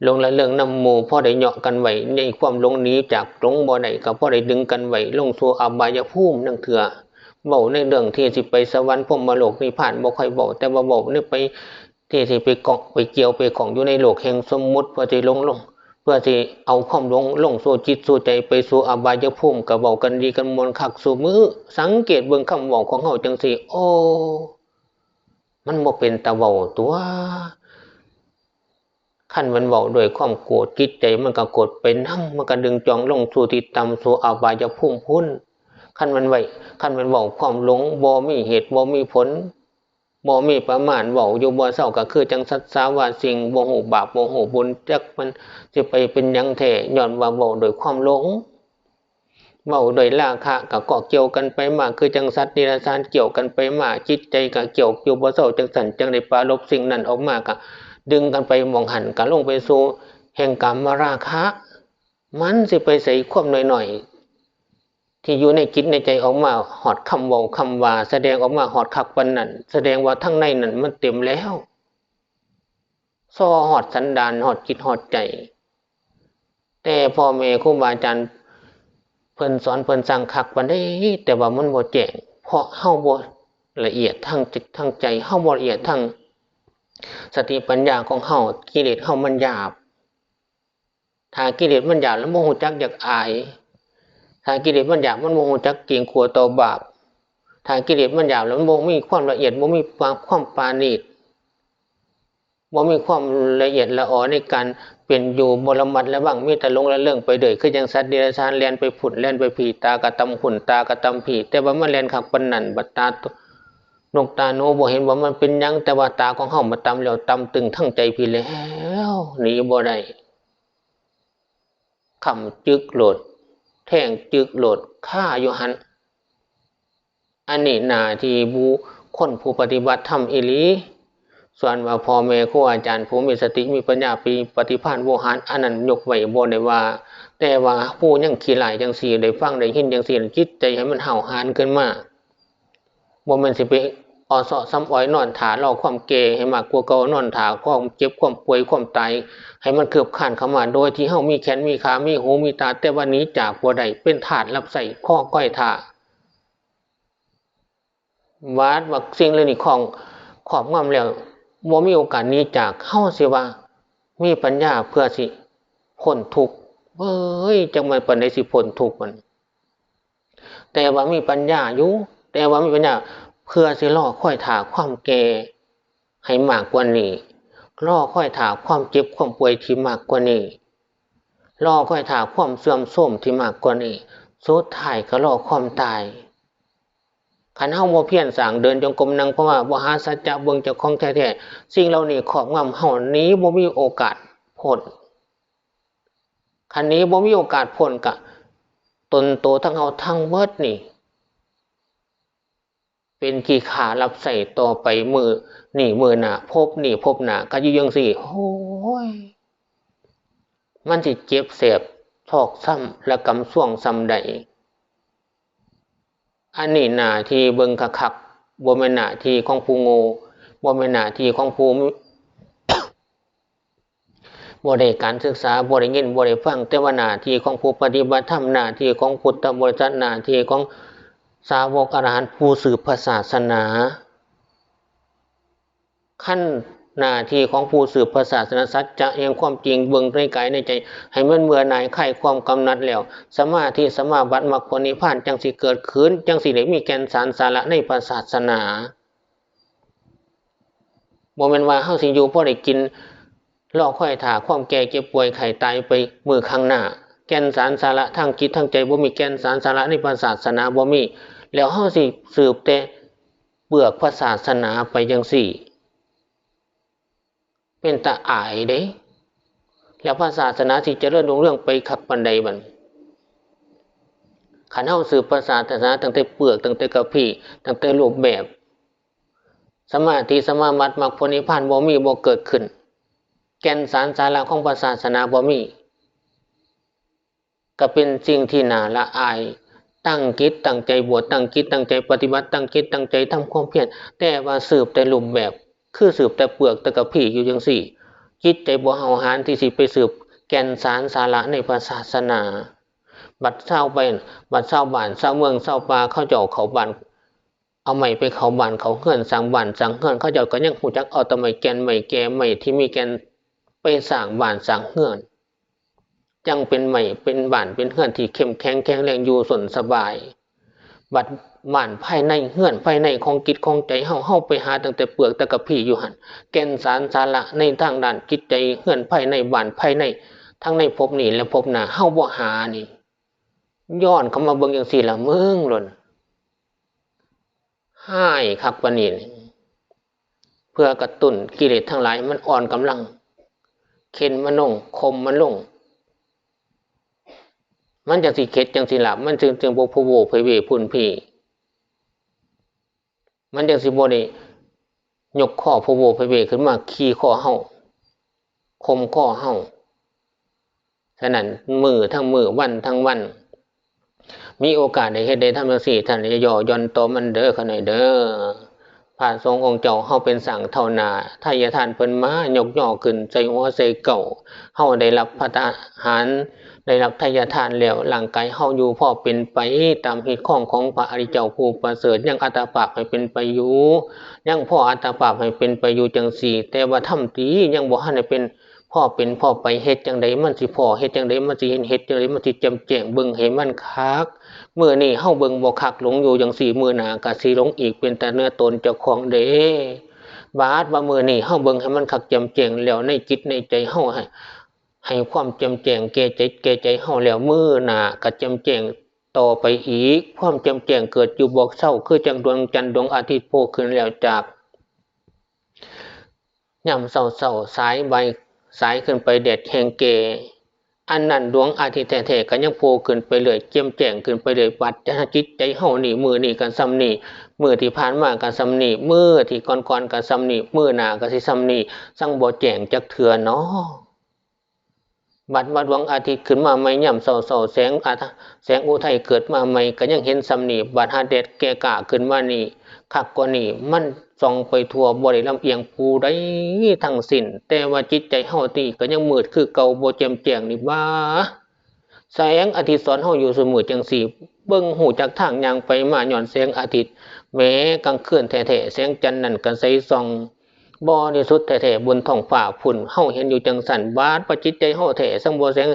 หลงละเริงนำหมู่ พอได้เหยาะกันไว้ ในความหลงหนีจากหลงบ่ได้ ก็พอได้ดึงกันไว้ ลงสู่อบายภูมิลางเทื่อ เว้าในเรื่องที่สิไปสวรรค์พรหมโลกนิพพานบ่ค่อยเว้า แต่ว่าเว้าในไป ที่สิไปเกาะไปเกี่ยวไปข้องอยู่ในโลกแห่งสมมุติ เพื่อสิหลงลง เพื่อสิเอาความหลงลงสู่จิตสู่ใจ ไปสู่อบายภูมิ ก็เว้ากันดีกันม่วนคักซุมื้อ สังเกตเบิ่งคำเว้าของเฮาจั่งซี้ โอ้ มันบ่เป็นตาเว้าตั๊ว คันแม่นเว้าด้วยความโกรธ จิตใจมันก็โกรธไปนำ มันก็ดึงจองลงสู่ที่ต่ำ สู่อบายภูมิพู้น คันแม่นไว้ คันแม่นเว้าความหลง บ่มีเหตุ บ่มีผล บ่มีประมาณ เว้าอยู่บ่เซา ก็คือจั่งสัตว์สาวาสิ่ง บ่ฮู้บาป บ่ฮู้บุญ จักมันสิไปเป็นหยังแท้ ย้อนว่าเว้าด้วยความหลง เว้าด้วยราคะ ก็เกาะเกี่ยวกันไปมา คือจั่งสัตว์เดรัจฉานเกี่ยวกันไปมา จิตใจก็เกี่ยวอยู่บ่เซา จั่งซั้นจั่งได้ปรารภสิ่งนั้นออกมา ก็ดึงกันไปหม่องหั้น ก็ลงไปสู่แห่งกามราคะ มันสิไปไสความน้อยๆ ที่อยู่ในจิตในใจออกมาฮอดคำเว้าคำว่า แสดงออกมาฮอดคักปานนั้น แสดงว่าทางในนั้นมันเต็มแล้ว ส่อฮอดสันดาน ฮอดจิตฮอดใจ แต่พ่อแม่ครูบาอาจารย์เพิ่นสอนเพิ่นสั่งคักปานใด แต่ว่ามันบ่แจ้ง เพราะเฮาบ่ละเอียดทางจิตทางใจ เฮาบ่ละเอียดทางสติปัญญาของเฮา กิเลสเฮามันหยาบ ถ้ากิเลสมันหยาบแล้วบ่ฮู้จักอยากอาย ถ้ากิเลสมันหยาบมันบ่ฮู้จักเกรงกลัวต่อบาป ถ้ากิเลสมันหยาบแล้วมันบ่มีความละเอียด บ่มีความ ความปราณีต บ่มีความละเอียดละออในการเป็นอยู่ บ่ระมัดระวัง มีแต่หลงละเริงไปเรื่อย คือจั่งสัตว์เดรัจฉานแล่นไปพุ้น แล่นไปพี้ ตากะต่ำพุ้น ตากะต่ำพี้ แต่ว่ามันแล่นคักปานนั้น บัดตา นกตาหนูบ่เห็นว่ามันเป็นหยัง แต่ว่าตาของเฮามาต่ำแล้ว ต่ำตึงทางใจพี้แล้ว หนีบ่ได้ ค้ำจึกโลด แทงจึกโลด คาอยู่หั้น อันนี้หน้าที่บุคคลผู้ปฏิบัติธรรมอีหลี ส่วนว่าพ่อแม่ครูอาจารย์ผู้มีสติมีปัญญา มีปฏิภาณโวหาร อันนั้นยกไว้บ่ได้ว่า แต่ว่าผู้ยังขี้ร้ายจั่งซี้ ได้ฟังได้ยินจั่งซี้ จิตใจให้มันห้าวหาญขึ้นมา บ่แม่นสิไปออเซาะซ้ำอ้อย นอนท่ารอความแก่ให้มากกว่าเก่า นอนท่าความเจ็บความป่วยความตาย ให้มันคืบคลานเข้ามา โดยที่เฮามีแขนมีขา มีหูมีตา แต่ว่าหนีจากบ่ได้ เป็นทาสรับใช้ คอยคอยท่า บาดว่าสิ่งเหล่านี้ครอง ครอบงำแล้ว บ่มีโอกาสหนีจาก เฮาสิว่ามีปัญญาเพื่อสิพ้นทุกข์ เอ้ย จักแม่นปานใดสิพ้นทุกข์มัน แต่ว่ามีปัญญาอยู่ แต่ว่ามีปัญญาเพื่อสิรอคอยท่าความแก่ให้มากกว่านี้ รอคอยท่าความเจ็บความป่วยที่มากกว่านี้ รอคอยท่าความเสื่อมโทรมที่มากกว่านี้ สุดท้ายก็รอความตาย คันเฮาบ่เพียรสร้าง เดินจงกรม นั่งภาวนา บ่หาสัจจะเบิ่งเจ้าของแท้ๆ สิ่งเหล่านี้ครอบงำเฮา หนีบ่มีโอกาสพ้น คันหนีบ่มีโอกาสพ้นก็ ตนโตทั้งเฮาทั้งเบิดนี่ เป็นขี้ข้ารับใช้ต่อไป มื้อนี้มื้อหน้า ภพนี้ภพหน้า ก็อยู่จั่งซี้ โอ้ย มันสิเจ็บแสบซอกช้ำ ระกำซวงส่ำใด อันนี้หน้าที่เบิ่งคักๆ บ่แม่นหน้าที่ของผู้โง่ บ่แม่นหน้าที่ของผู้ บ่ได้การศึกษา บ่ได้ยิน บ่ได้ฟัง แต่ว่าหน้าที่ของผู้ปฏิบัติธรรม หน้าที่ของพุทธบริษัท หน้าที่ของสาวกอรหันต์ผู้สืบพระศาสนา คันหน้าที่ของผู้สืบพระศาสนา สัจจะแห่งความจริง เบิ่งในกายในใจ ให้มันเบื่อหน่ายคลายความกำหนัดแล้ว สมาธิ สมาบัติ มรรคผลนิพพาน จั่งสิเกิดขึ้น จั่งสิได้มีแก่นสารสาระในพระศาสนา บ่แม่นว่าเฮาสิอยู่พอได้กิน รอคอยท่าความแก่เจ็บป่วยไข้ตายไปมื้อข้างหน้า แก่นสารสาระทางจิตทางใจบ่มี แก่นสารสาระในพระศาสนาบ่มี แล้วเฮาสิสืบแต่เปลือกพระศาสนาไปจั่งซี้ เป็นตาอายเด้ แล้วพระศาสนาสิเจริญรุ่งเรืองไปคักปานใดบัดนี้ คันเฮาสืบพระศาสนาตั้งแต่เปลือก ตั้งแต่กะพี้ ตั้งแต่รูปแบบ สมาธิ สมาบัติ มรรคผลนิพพานบ่มี บ่เกิดขึ้น แก่นสารสาระของพระศาสนาบ่มี ก็เป็นสิ่งที่น่าละอาย ตั้งจิตตั้งใจบวช ตั้งจิตตั้งใจปฏิบัติ ตั้งจิตตั้งใจทำความเพียร แต่ว่าสืบแต่รูปแบบ คือสืบแต่เปลือกแต่กะพี้อยู่จั่งซี้ จิตใจบ่ห้าวหาญที่สิไปสืบแก่นสารสาระในพระศาสนา บัดชาวไป บัดชาวบ้านชาวเมืองชาวป่าเขาเจ้าเข้าบ้าน เอาไม้ไปเข้าบ้านเข้าเฮือน สร้างบ้านสร้างเฮือน เขาเจ้าก็ยังฮู้จักเอาแต่ไม้แก่นไม้แก่ ไม้ที่มีแก่นไปสร้างบ้านสร้างเฮือน จั่งเป็นไม้เป็นบ้านเป็นเฮือนที่เข้มแข็งแข็งแรง อยู่ส้นสบาย บัด บ้านภายใน เฮือนภายในของจิตของใจเฮา เฮาไปหาตั้งแต่เปลือกแต่กะพี้อยู่หั่น แก่นสารสาระในทางด้านจิตใจ เฮือนภายใน บ้านภายใน ทั้งในภพนี้และภพหน้า เฮาบ่หานี่ ย้อนเข้ามาเบิ่งจั่งซี้ล่ะ มึงโลด ฮ้ายคักปานนี้นี่ เพื่อกระตุ้นกิเลสทั้งหลายมันอ่อนกำลัง เค้นมันลง ข่มมันลง มันจั่งสิเข็ดจั่งสิหลาบ มันจึง จึงบ่พะโว้พะเว้พุ้นพี้ มันจั่งสิบ่ได้ยกคอพะโว้พะเว้ขึ้นมาขี่คอเฮา ข่มคอเฮา ฉะนั้นมื้อทั้งมื้อ วันทั้งวัน มีโอกาสได้เฮ็ดได้ทำจั่งซี้ ท่านอย่าย่อหย่อนต่อมันเด้อ ข้าน้อยเด้อ พระสงฆ์องค์เจ้าเฮาเป็นสร้างเท่าหน้า ทายทานเพิ่นมายกย่อขึ้นใส่หัวใส่เก้า เฮาได้รับภัตตาหาร ได้รับทายทานแล้ว ร่างกายเฮาอยู่พอเป็นไปตามฮีตคองของพระอริยเจ้าผู้ประเสริฐ ยังอัตภาพให้เป็นไปอยู่ ยังพออัตภาพให้เป็นไปอยู่จั่งซี้ แต่ว่าธรรมติยังบ่ทันได้เป็น พอเป็นพอไป เฮ็ดจั่งใดมันสิพอ เฮ็ดจั่งใดมันสิเห็น เฮ็ดจั่งใดมันสิแจ่มแจ้ง เบิ่งให้มันคัก มื้อนี้เฮาเบิ่งบ่คัก หลงอยู่จั่งซี้ มื้อหน้าก็สิหลงอีก เป็นตาเนื้อตนเจ้าของเด้ บาดว่ามื้อนี้เฮาเบิ่งให้มันคักแจ่มแจ้งแล้ว ในจิตในใจเฮาให้ ให้ความแจ่มแจ้งแก่ใจ แก่ใจเฮาแล้ว มื้อหน้าก็แจ่มแจ้งต่อไปอีก ความแจ่มแจ้งเกิดอยู่บ่เซา คือจั่งดวงจันทร์ดวงอาทิตย์โผล่ขึ้นแล้วจาก ยามเช้าๆ สายบ่าย สายขึ้นไปแดดแฮงแก่ อันนั้นดวงอาทิตย์แท้ๆ ก็ยังโผล่ขึ้นไปเรื่อย แจ่มแจ้งขึ้นไปเรื่อย บัดจิตใจเฮานี่ มื้อนี้ก็ส่ำนี้ มื้อที่ผ่านมาก็ส่ำนี้ มื้อที่ก่อนๆ ก็ส่ำนี้ มื้อหน้าก็สิส่ำนี้ ซังบ่แจ้งจักเทื่อน้อ บัดว่าดวงอาทิตย์ขึ้นมาใหม่ยามเช้าๆ แสงอาท- แสงอุทัยเกิดมาใหม่ก็ยังเห็นส่ำนี้ บัดหาแดดแก่กล้าขึ้นมานี่ คักกว่านี้ มันส่องไปทั่ว บ่ได้ลำเอียงผู้ใดทั้งสิ้น แต่ว่าจิตใจเฮาติก็ยังมืดคือเก่า บ่แจ่มแจ้งนี่หว่า แสงอาทิตย์สอนเฮาอยู่ซุมื้อจั่งซี้ เบิ่งฮู้จักทางย่างไปมาย้อนแสงอาทิตย์ แม้กลางคืนแท้ๆ แสงจันทร์นั่นก็ใสส่อง บริสุทธิ์แท้ๆ บนท้องฟ้าพุ้น เฮาเห็นอยู่จั่งซั้น บาดว่าจิตใจเฮาแท้ ซังบ่แสง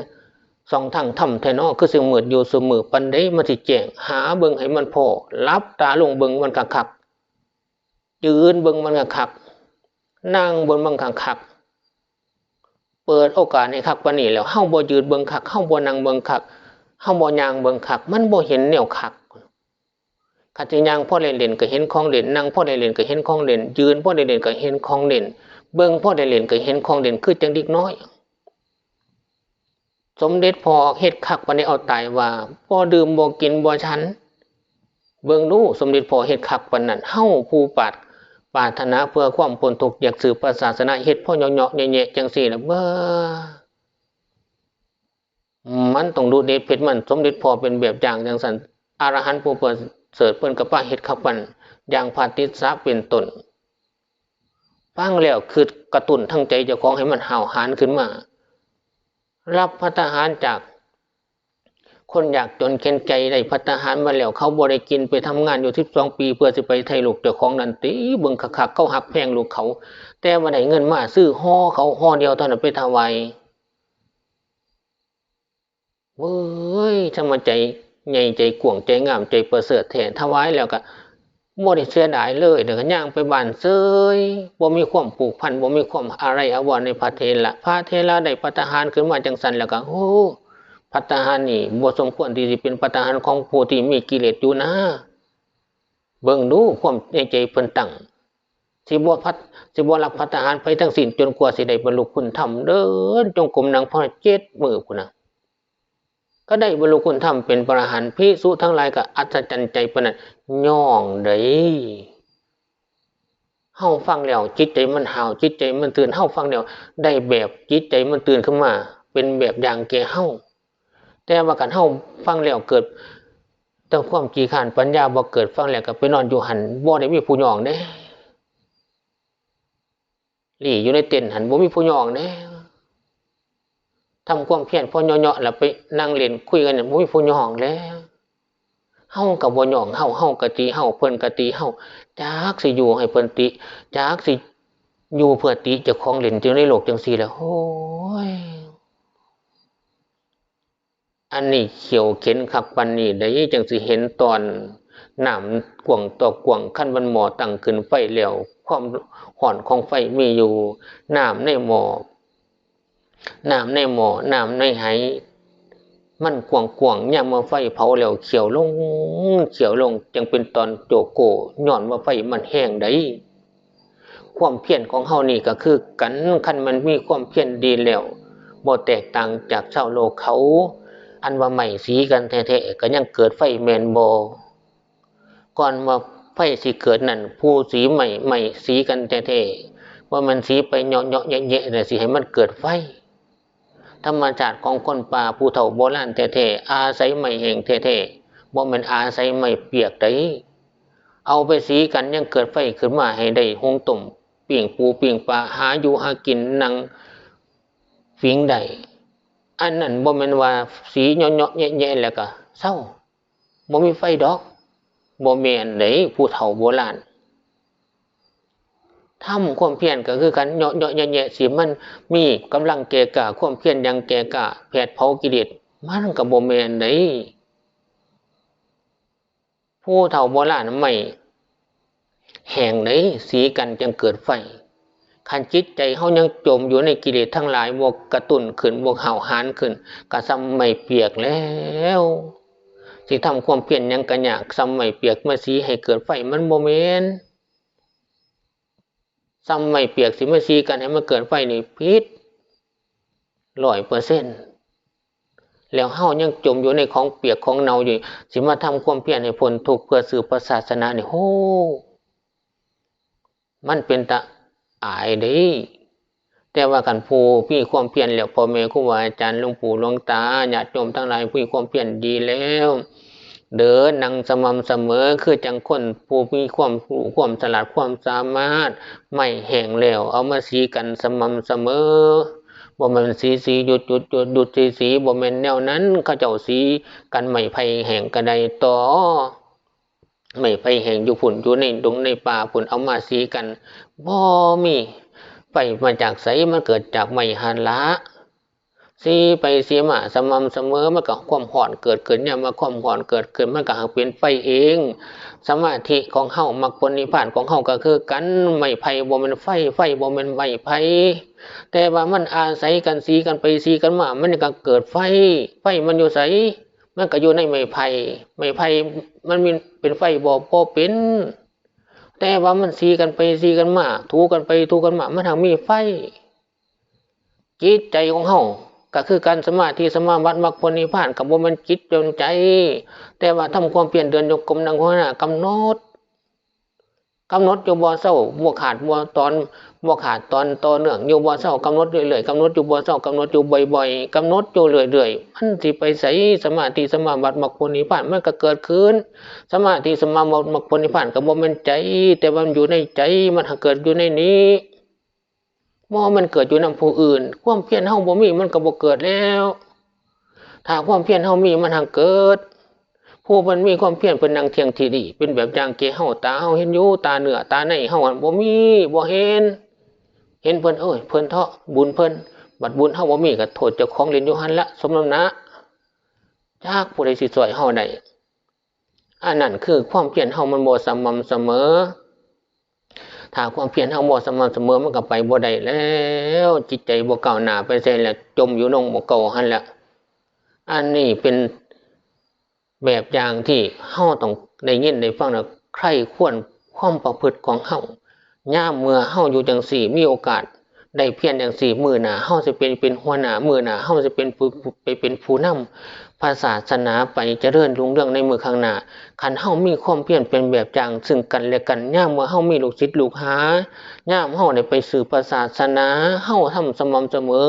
ส่องทางธรรมแท้น้อ คือสิมืดอยู่ซุมื้อ ปานใดมันสิแจ้ง หาเบิ่งให้มันพ้อ หลับตาลงเบิ่งมันคักๆ ยืนเบิ่งมันคักๆ นั่งเบิ่งมันคักๆ เปิดโอกาสให้คักปานนี้แล้ว เฮาบ่ยืนเบิ่งคัก เฮาบ่นั่งเบิ่งคัก เฮาบ่ย่างเบิ่งคัก มันบ่เห็นแนวคัก คันสิย่างพอได้เล่นก็เห็นของเล่น นั่งพอได้เล่นก็เห็นของเล่น ยืนพอได้เล่นก็เห็นของเล่น เบิ่งพอได้เล่นก็เห็นของเล่น คือจั่งเด็กน้อย สมเด็จพ่อเฮ็ดคักปานใดเอาตายว่า บ่ดื่มบ่กินบ่ฉัน เบิ่งดู สมเด็จพ่อเฮ็ดคักปานนั้น เฮาผู้ปราร- ปรารถนาเพื่อความพ้นทุกข์ อยากสืบพระศาสนา เฮ็ดพอเหยาะๆ แยะๆ จั่งซี้ล่ะ เบ้อ มันต้องดูเด็ดเผ็ดมัน สมเด็จพ่อเป็นแบบอย่างจั่งซั้น อรหันต์ผู้ประเสริฐเพิ่นก็ปาเฮ็ดคักปาน อย่างพระติสสะเป็นต้น ฟังแล้วคิดกระตุ้นทางใจเจ้าของให้มันห้าวหาญขึ้นมา รับภัตตาหารจากคนยากจนเข็ญใจ ได้ภัตตาหารมาแล้ว เขาบ่ได้กิน ไปทำงานอยู่สิบสองปี เพื่อสิไปไถ่ลูกเจ้าของนั่นติ เบิ่งคักๆ เขาฮักแพงลูกเขา แต่ว่าได้เงินมาซื้อห่อข้าวห่อเดียวเท่านั้นไปถวาย เว้ย ทำไมใจใหญ่ใจกว้างใจงามใจประเสริฐแท้ ถวายแล้วก็บ่ได้เสียดายเลย แล้วก็ย่างไปบ้านเสย บ่มีความผูกพัน บ่มีความอาลัยอาวรณ์ในพระเถระ พระเถระได้ภัตตาหารขึ้นมาจั่งซั้นแล้วก็ โอ้ ภัตตาหารนี่บ่สมควรที่สิเป็นภัตตาหารของผู้ที่มีกิเลสอยู่นะ เบิ่งดูความในใจเพิ่นตั้ง สิบ่ภัต- สิบ่รับภัตตาหารไผทั้งสิ้น จนกว่าสิได้บรรลุคุณธรรม เดินจงกรมนั่งภาวนาเจ็ดมื้อพุ้นนะ ก็ได้บรรลุคุณธรรมเป็นพระอรหันต์ ภิกษุทั้งหลายก็อัศจรรย์ใจปานนั้น ย้อนใด เฮาฟังแล้วจิตใจมันห้าว จิตใจมันตื่น เฮาฟังแล้วได้แบบจิตใจมันตื่นขึ้นมา เป็นแบบอย่างแก่เฮา แต่ว่าคันเฮาฟังแล้วเกิดแต่ความขี้คร้าน ปัญญาบ่เกิด ฟังแล้วก็ไปนอนอยู่หั่น บ่ได้มีผู้ย้องเด้ หลี้อยู่ในเต็นท์หั่น บ่มีผู้ย้องเด้ ทำความเพียรพอเหยาะๆ แล้วไปนั่งเล่นคุยกันเนี่ย บ่มีผู้ย้องแล้ว เฮาก็บ่ย้องเฮา เฮาก็ติเฮา เพิ่นก็ติเฮา จักสิอยู่ให้เพิ่นติ จักสิอยู่เพื่อติเจ้าของเล่นอยู่ในโลกจั่งซี้แหละ โอ้ย อันนี้เขี้ยวเข็ญคักปานนี้ใด จั่งสิเห็นตอน น้ำกว้างต่อกว้าง คันมันหม้อตั้งขึ้นไฟแล้ว ความร้อนของไฟมีอยู่ น้ำในหม้อ น้ำในหม้อ น้ำในไห มันกว้างๆ ยามว่าไฟเผาแล้วเขียวลง เขียวลง จั่งเป็นตอนโจโก้ ย้อนว่าไฟมันแฮงใด ความเพียรของเฮานี่ก็คือกัน คันมันมีความเพียรดีแล้ว บ่แตกต่างจากชาวโลกเขา อันว่าไม้สีกันแท้ๆ ก็ยังเกิดไฟแม่นบ่ ก่อนว่าไฟสิเกิดนั้น ผู้สีไม้ ไม้สีกันแท้ๆ บ่แม่นสีไปเหยาะๆแยะๆ น่ะ สิให้มันเกิดไฟ ธรรมชาติของคนป่าผู้เฒ่าโบราณแท้ๆ อาศัยไม้แห้งแท้ๆ บ่แม่นอาศัยไม้เปียกใด เอาไปสีกันยังเกิดไฟขึ้นมาให้ได้หุงต้ม ปิ้งปูปิ้งปลา หาอยู่หากิน นั่งฝิ่งได้ อันนั้นบ่แม่นว่าสีเหยาะๆแยะๆ แล้วก็เซา บ่มีไฟดอก บ่แม่นเด้ ผู้เฒ่าโบราณ ทำความเพียรก็คือกัน เหยาะๆแยะๆ สิมันมีกำลังแก่กล้า ความเพียรอย่างแก่กล้า แผดเผากิเลส มันก็บ่แม่นเด้ ผู้เฒ่าโบราณไม้แห้งเด้ สีกันจั่งเกิดไฟ คันจิตใจเฮายังจมอยู่ในกิเลสทั้งหลาย บ่กระตุ้นขึ้น บ่ห้าวหาญขึ้น ก็ส่ำไม้เปียกแล้ว สิทำความเพียรหยังก็ยาก ส่ำไม้เปียกมาสีให้เกิดไฟ มันบ่แม่น ส่ำไม้เปียกสิมาสีกันให้มันเกิดไฟนี่ผิด ร้อยเปอร์เซ็นต์ แล้วเฮายังจมอยู่ในของเปียกของเน่าอยู่ สิมาทำความเพียรให้พ้นทุกข์เพื่อสืบพระศาสนานี่ โห มันเป็นตาอายเด้ แต่ว่าคันผู้มีความเพียรแล้ว พ่อแม่ครูบาอาจารย์ หลวงปู่หลวงตา ญาติโยมทั้งหลาย ผู้มีความเพียรดีแล้ว เดินนั่งสม่ำเสมอ คือจั่งคนผู้มีความรู้ความฉลาดความสามารถ ไม้แห้งแล้วเอามาสีกันสม่ำเสมอ บ่แม่นสีสีหยุดหยุดหยุดหยุดสีสี บ่แม่นแนวนั้น เขาเจ้าสีกันไม้ไผ่แห้งก็ได้ต่อ ไม้ไผ่แห้งอยู่พุ้น อยู่ในดงในป่าพุ้น เอามาสีกัน บ่มีไฟมาจากไส มันเกิดจากไม้หั่นละ สีไปสีมาสม่ำเสมอ มันก็ความร้อนเกิดขึ้น ยามว่าความร้อนเกิดขึ้น มันก็หักเป็นไฟเอง สมาธิของเฮา มรรคผลนิพพานของเฮาก็คือกัน ไม้ไผ่บ่แม่นไฟ ไฟบ่แม่นไม้ไผ่ แต่ว่ามันอาศัยกัน สีกันไปสีกันมา มันก็เกิดไฟ ไฟมันอยู่ไส มันก็อยู่ในไม้ไผ่ ไม้ไผ่มันมี เป็นไฟบ่ บ่เป็น แต่ว่ามันสีกันไปสีกันมา ถูกันไปถูกันมา มันหักมีไฟ จิตใจของเฮาก็คือกัน สมาธิ สมาบัติ มรรคผลนิพพาน ก็บ่แม่นจิตจนใจ แต่ว่าทำความเพียร เดินจงกรม นั่งภาวนา กำหนด กำหนดอยู่บ่เซา บ่ขาดบ่ตอน บ่ขาดตอน ต่อเนื่องอยู่บ่เซา กำหนดเรื่อยๆ กำหนดอยู่บ่เซา กำหนดอยู่บ่อยๆ กำหนดอยู่เรื่อยๆ มันสิไปไส สมาธิ สมาบัติ มรรคผลนิพพาน มันก็เกิดขึ้น สมาธิ สมาบัติ มรรคผลนิพพาน ก็บ่แม่นใจ แต่ว่ามันอยู่ในใจ มันหักเกิดอยู่ในนี้ บ่แม่นเกิดอยู่นำผู้อื่น ความเพียรเฮาบ่มี มันก็บ่เกิดแล้ว ถ้าความเพียรเฮามี มันหักเกิด ผู้เพิ่นมีความเพียร เพิ่นนั่งเที่ยงธรรม เป็นแบบอย่างแก่เฮา ตาเฮาเห็นอยู่ ตาเนื้อตาในเฮาหั่นบ่มี บ่เห็น เห็นเพิ่น โอ้ย เพิ่นเถาะ บุญเพิ่น บัดบุญเฮาบ่มี ก็โทษเจ้าของเล่นอยู่หั่นละ สมน้ำหน้า จักผู้ใดสิช่วยเฮาได้ อันนั้นคือความเพียรเฮามันบ่สม่ำเสมอ ถ้าความเพียรเฮาบ่สม่ำเสมอ มันก็ไปบ่ได้แล้ว จิตใจบ่ก้าวหน้าไปไสแล้ว จมอยู่หนองบ่เก่าหั่นแหละ อันนี้เป็นแบบอย่างที่เฮาต้องได้ยินได้ฟังแล้ว ใคร่ครวญความประพฤติของเฮา ยามเมื่อเฮาอยู่จั่งซี้ มีโอกาสได้เพียรจั่งซี้ มื้อหน้าเฮาสิเป็น เป็นหัวหน้า มื้อหน้าเฮาสิเป็นผู้ ไปเป็นผู้นำพระศาสนาไปเจริญรุ่งเรืองในมื้อข้างหน้า คันเฮามีความเพียรเป็นแบบอย่างซึ่งกันและกัน ยามเมื่อเฮามีลูกศิษย์ลูกหา ยามเฮาได้ไปสืบพระศาสนา เฮาทำสม่ำเสมอ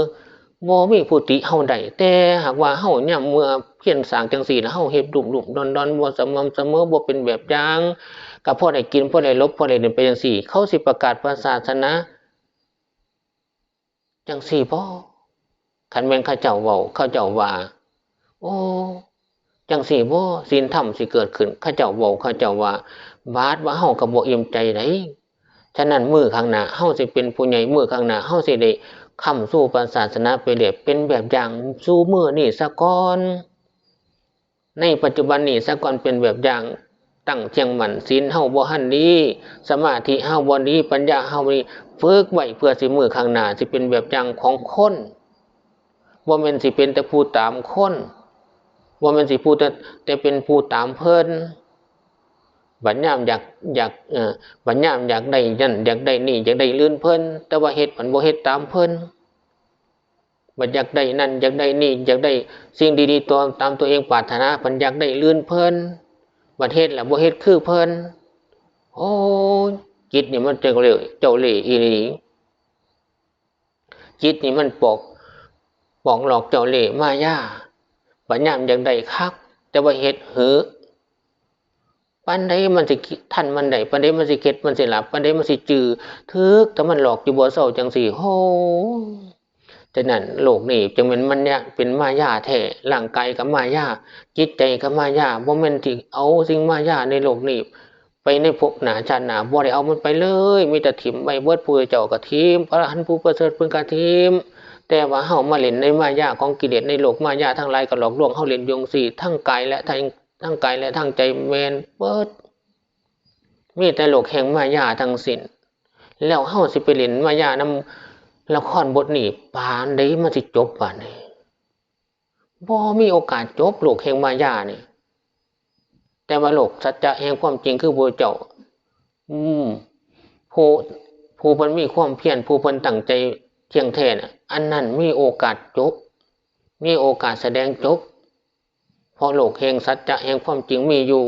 บ่มีผู้ติเฮาได้ แต่หากว่าเฮายามเมื่อเพียรสร้างจั่งซี้ แล้วเฮาเฮ็ดลุ่มๆดอนๆ บ่สม่ำเสมอ บ่เป็นแบบอย่าง ก็พอได้กิน พอได้หลบ พอได้เล่นไปจั่งซี้ เขาสิประกาศพระศาสนาจั่งซี้บ่ คันแม่นเขาเจ้าเว้า เขาเจ้าว่า โอ้ จั่งซี้บ่ ศีลธรรมสิเกิดขึ้น เขาเจ้าเว้า เขาเจ้าว่า บาดว่าเฮาก็บ่อิ่มใจได๋ ฉะนั้นมื้อข้างหน้าเฮาสิเป็นผู้ใหญ่ มื้อข้างหน้าเฮาสิได้ค้ำชูพระศาสนาไปเรื่อย เป็นแบบอย่างสู่มื้อนี้ซะก่อน ในปัจจุบันนี้ซะก่อน เป็นแบบอย่าง ตั้งเที่ยงมั่น ศีลเฮาบ่ทันดี สมาธิเฮาบ่ดี ปัญญาเฮาบ่ดี ฝึกไว้เพื่อสิมื้อข้างหน้าสิเป็นแบบอย่างของคน บ่แม่นสิเป็นแต่ผู้ตามคน บ่แม่นสิผู้แต่ แต่เป็นผู้ตามเพิ่น บัดยามอยาก อยาก เอ่อ บัดยามอยากได้นั่น อยากได้นี่ อยากได้ลื่นเพิ่น แต่ว่าเฮ็ดมันบ่เฮ็ดตามเพิ่น บัดอยากได้นั่น อยากได้นี่ อยากได้สิ่งดีๆ ตัว ตามตัวเองปรารถนา บัดอยากได้ลื่นเพิ่น บัดเฮ็ดแล้วบ่เฮ็ดคือเพิ่น โอ้ย จิตนี่มันเจ้าเล่ห์ เจ้าเล่ห์อีหลี จิตนี่มันปอก ปอกหลอกเจ้าเล่ห์มายา บัดยามอยากได้คัก แต่ว่าเฮ็ดหือ ปานใดมันสิทันมันได้ ปานใดมันสิเข็ดมันสิหลาบ ปานใดมันสิจื้อ ถืกแต่มันหลอกอยู่บ่เซาจังซี้ โห ฉะนั้นโลกนี้จังแม่นมันเนี่ยเป็นมายาแท้ ร่างกายก็มายา จิตใจก็มายา บ่แม่นสิเอาสิ่งมายาในโลกนี้ ไปในภพหน้าชาติหน้า บ่ได้เอามันไปเลย มีแต่ถิ้มไว้เบิด ผู้เจ้าก็ถิ้ม พระอรหันต์ผู้ประเสริฐเพิ่นก็ถิ้ม แต่ว่าเฮามาเล่นในมายาของกิเลส ในโลกมายาทั้งหลายก็หลอกลวงเฮาเล่นอยู่จั่งซี้ ทั้งกายและทั้ง ทั้งกายและทั้งใจแม่นเบิด มีแต่โลกแห่งมายาทั้งสิ้น แล้วเฮาสิไปเล่นมายานำละครบทนี้ ปานใดมันสิจบบาดนี้ บ่มีโอกาสจบโลกแห่งมายานี่ แต่ว่าโลกสัจจะแห่งความจริงคือพระเจ้า อืม ผู้ ผู้เพิ่นมีความเพียร ผู้เพิ่นตั้งใจเที่ยงแท้น่ะ อันนั้นมีโอกาสจบ มีโอกาสแสดงจบ เพราะโลกแห่งสัจจะแห่งความจริงมีอยู่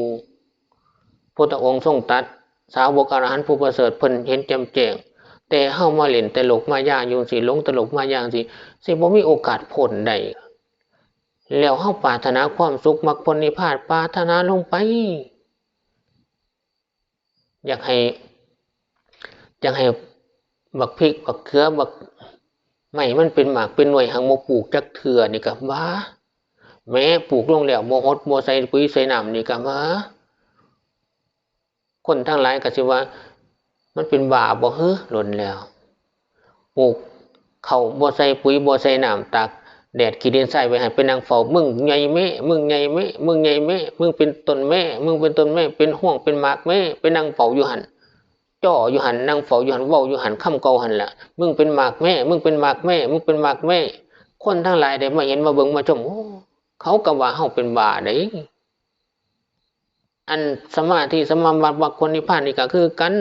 พุทธองค์ทรงตรัส สาวกอรหันต์ผู้ประเสริฐเพิ่นเห็นแจ่มแจ้ง แต่เฮามาเล่นแต่โลกมายาอยู่จั่งซี้ หลงแต่โลกมายาจั่งซี้ สิบ่มีโอกาสพ้นได้ แล้วเฮาปรารถนาความสุขมรรคผลนิพพาน ปรารถนาลงไป อยากให้ อยากให้บักพริก บักเขือ บักไม้มันเป็นหมากเป็นหน่วย หังบ่ปลูกจักเทื่อนี่ก็ว่า แม้ปลูกลงแล้วบ่หดบ่ใส่ปุ๋ยใส่น้ำนี่ก็ว่า คนทั้งหลายก็สิว่า มันเป็นบ้าบ่หือ หล่นแล้ว ปลูกข้าวบ่ใส่ปุ๋ยบ่ใส่น้ำ ตากแดดขี้ดินทรายไว้ให้ไปนั่งเฝ้า มึงใหญ่แม้ มึงใหญ่แม้ มึงใหญ่แม้ มึงเป็นต้นแม้ มึงเป็นต้นแม้ เป็นฮวงเป็นหมากแม้ ไปนั่งเฝ้าอยู่หั่น จ่ออยู่หั่น นั่งเฝ้าอยู่หั่น เว้าอยู่หั่น คำเก่าหั่นล่ะ มึงเป็นหมากแม้ มึงเป็นหมากแม้ มึงเป็นหมากแม้ คนทั้งหลายได้มาเห็นมาเบิ่งมาชม โอ้ เขาก็ว่าเฮาเป็นบ้าเด้ อันสมาธิ สมาบัติ มรรคผลนิพพานนี่ก็คือกัน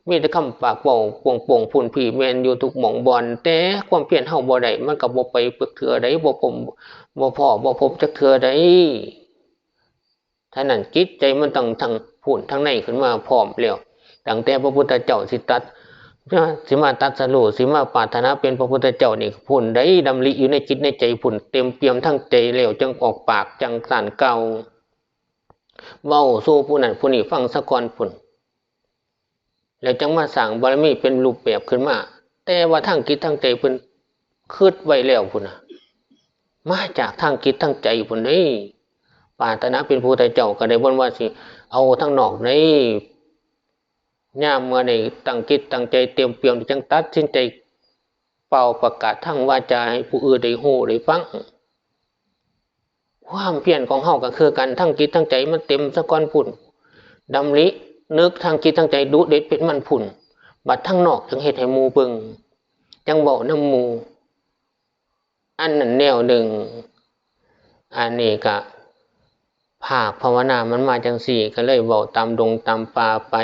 มีแต่คำปากเว้าโป่งๆ พุ้นพี้แม่นอยู่ทุกหม่องบ่อน แต่ความเพียรเฮาบ่ได้ มันก็บ่ไปจักเทื่อใด บ่พบ บ่พ้อ บ่พบจักเทื่อใด ฉะนั้นจิตใจมันต้องทั้งพุ้นทั้งในขึ้นมาพร้อมแล้ว ตั้งแต่พระพุทธเจ้าสิตรัส สิมาตรัสรู้ สิมาปรารถนาเป็นพระพุทธเจ้านี่ พุ้นใดดำริอยู่ในจิตในใจพุ้น เต็มเปี่ยมทั้งใจแล้ว จั่งออกปาก จั่งกล้าเว้าสู่ผู้นั้นผู้นี้ฟังซะก่อนพุ้น แล้วจั่งมาสร้างบารมีเป็นรูปแบบขึ้นมา แต่ว่าทางจิตทางใจเพิ่นคิดไว้แล้วพุ้นน่ะ มาจากทางจิตทางใจพุ้นเด้ ปรารถนาเป็นพระพุทธเจ้าก็ได้ บ่ว่าสิเอาทางนอกเด้ ยามเมื่อได้ตั้งจิตตั้งใจเต็มเปี่ยม จั่งตัดสินใจเป่าประกาศทางวาจาให้ผู้อื่นได้ฮู้ได้ฟัง ความเพียรของเฮาก็คือกัน ทั้งจิตทั้งใจมันเต็มซะก่อนพุ้น ดำรินึกทั้งจิตทั้งใจดุเด็ดเผ็ดมันพุ้น บัดทางนอกจั่งเฮ็ดให้หมู่เบิ่ง จั่งเว้านำหมู่ อันนั้นแนวหนึ่ง อันนี้ก็ภาคภาวนามันมาจั่งซี้ ก็เลยเว้าตามดงตามป่าไป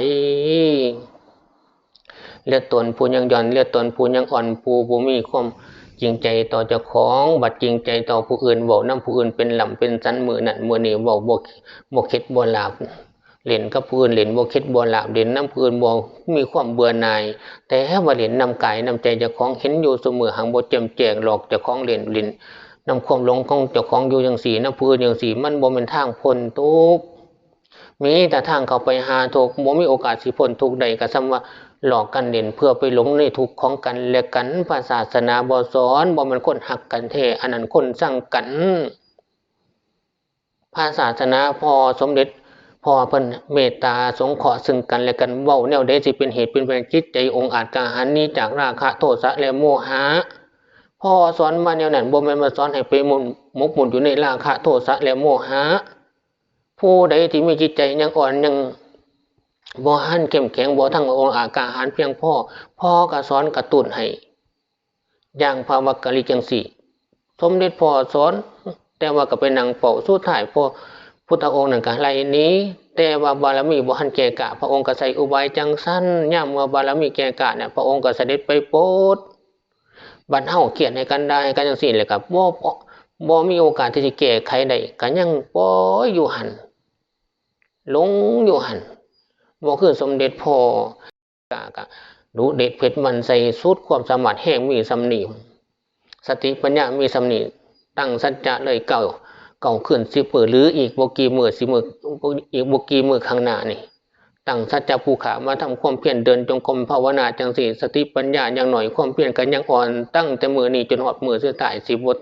เหลือตนผู้ยังหย่อน เหลือตนผู้ยังอ่อน ผู้บ่มีความจริงใจต่อเจ้าของ บัดจริงใจต่อผู้อื่น เว้านำผู้อื่นเป็นล่ำเป็นสัน มื้อนั้นมื้อนี้ เว้าบ่ บ่เข็ดบ่หลาบ เล่นกับผู้อื่น เล่นบ่เข็ดบ่หลาบ เล่นนำผู้อื่นบ่มีความเบื่อหน่าย แต่ว่าเล่นนำกายนำใจเจ้าของ เห็นอยู่ซุมื้อ หังบ่แจ่มแจ้ง หลอกเจ้าของเล่น เล่นนำความหลงของเจ้าของอยู่จั่งซี้ นำผู้อื่นจั่งซี้ มันบ่แม่นทางพ้นทุกข์ มีแต่ทางเข้าไปหาทุกข์ บ่มีโอกาสสิพ้นทุกข์ได้ ก็ส่ำว่าหลอกกันเล่นเพื่อไปหลงในทุกข์ของกันและกัน พระศาสนาบ่สอน บ่แม่นคนฮักกันแท้ อันนั้นคนซังกัน พระศาสนา พ่อสมเด็จ พ่อเพิ่นเมตตาสงเคราะห์ซึ่งกันและกัน เว้าแนวใดสิเป็นเหตุเป็นผล จิตใจองอาจกล้าหาญ หนีจากราคะโทสะและโมหะ พ่อสอนมาแนวนั้น บ่แม่นว่าสอนให้ไปมุ่น หมกมุ่นอยู่ในราคะโทสะและโมหะ ผู้ใดที่มีจิตใจยังอ่อนยังบ่ทันเข้มแข็ง บ่ทันองอาจกล้าหาญเพียงพอ พ่อก็สอนกระตุ้นให้ อย่างพระวักกะลิจังซี้ สมเด็จพ่อสอน แต่ว่าก็ไปนั่งเฝ้า สุดท้ายพ่อพุทธองค์นั่นก็ไล่หนี แต่ว่าบารมีบ่ทันแก่กล้า พระองค์ก็ใช้อุบายจั่งซั้น ยามเมื่อบารมีแก่กล้าเนี่ย พระองค์ก็เสด็จไปโปรด บัดเฮาเคียดให้กันด่าให้กันจั่งซี้ แล้วก็บ่ บ่ บ่มีโอกาสที่สิแก้ไขได้ ก็ยังปล่อยอยู่หั่น หลงอยู่หั่น บ่คือสมเด็จพ่อ กะ กะดุเด็ดเผ็ดมันใส่สุดความสามารถ แฮงมีส่ำนี้ สติปัญญามีส่ำนี้ ตั้งสัจจะเลย เก้า เก้าคืนสิบมื้อ หรืออีกบ่กี่มื้อ สิมื้อ อีกบ่กี่มื้อข้างหน้านี่ ตั้งสัจจะผู้ข้ามาทำความเพียร เดินจงกรมภาวนาจั่งซี้ สติปัญญายังน้อย ความเพียรก็ยังอ่อน ตั้งแต่มื้อนี้จนฮอดมื้อสุดท้าย สิบ่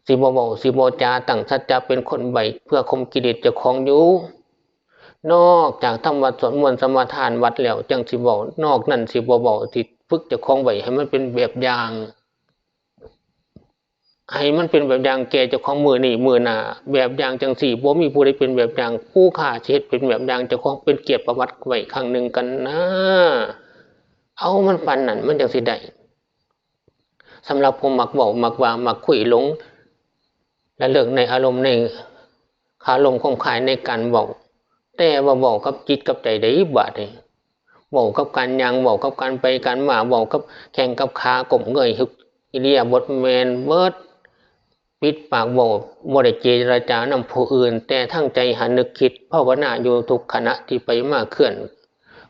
สิบ่เว้า สิบ่จา ตั้งสัจจะเป็นคนใบ้ เพื่อข่มกิเลสเจ้าของอยู่ นอกจากทำวัดสวดมนต์สมาทานวัดแล้วจั่งสิเว้า นอกนั้นสิบ่เว้า สิฝึกเจ้าของไว้ให้มันเป็นแบบอย่าง ให้มันเป็นแบบอย่างแก่เจ้าของมื้อนี้มื้อหน้า แบบอย่างจั่งซี้ บ่มีผู้ใดเป็นแบบอย่าง ผู้ข้าสิเฮ็ดเป็นแบบอย่างเจ้าของ เป็นเกียรติประวัติไว้ครั้งหนึ่งกันนะ เอามันปานนั้นมันจั่งสิได้ สำหรับผู้มักเว้า มักว่า มักคุย หลงระเริงในอารมณ์ ในคารมคมคายในการเว้า แต่ว่าเว้ากับจิตกับใจได้บาดนี้ เว้ากับการย่าง เว้ากับการไปการมา เว้ากับแข้งกับขา ก้มเงย อิริยาบถแม่นเบิด ปิดปากเว้า บ่ได้เจรจานำผู้อื่น แต่ทางใจหานึกคิดภาวนาอยู่ทุกขณะที่ไปมาเคลื่อน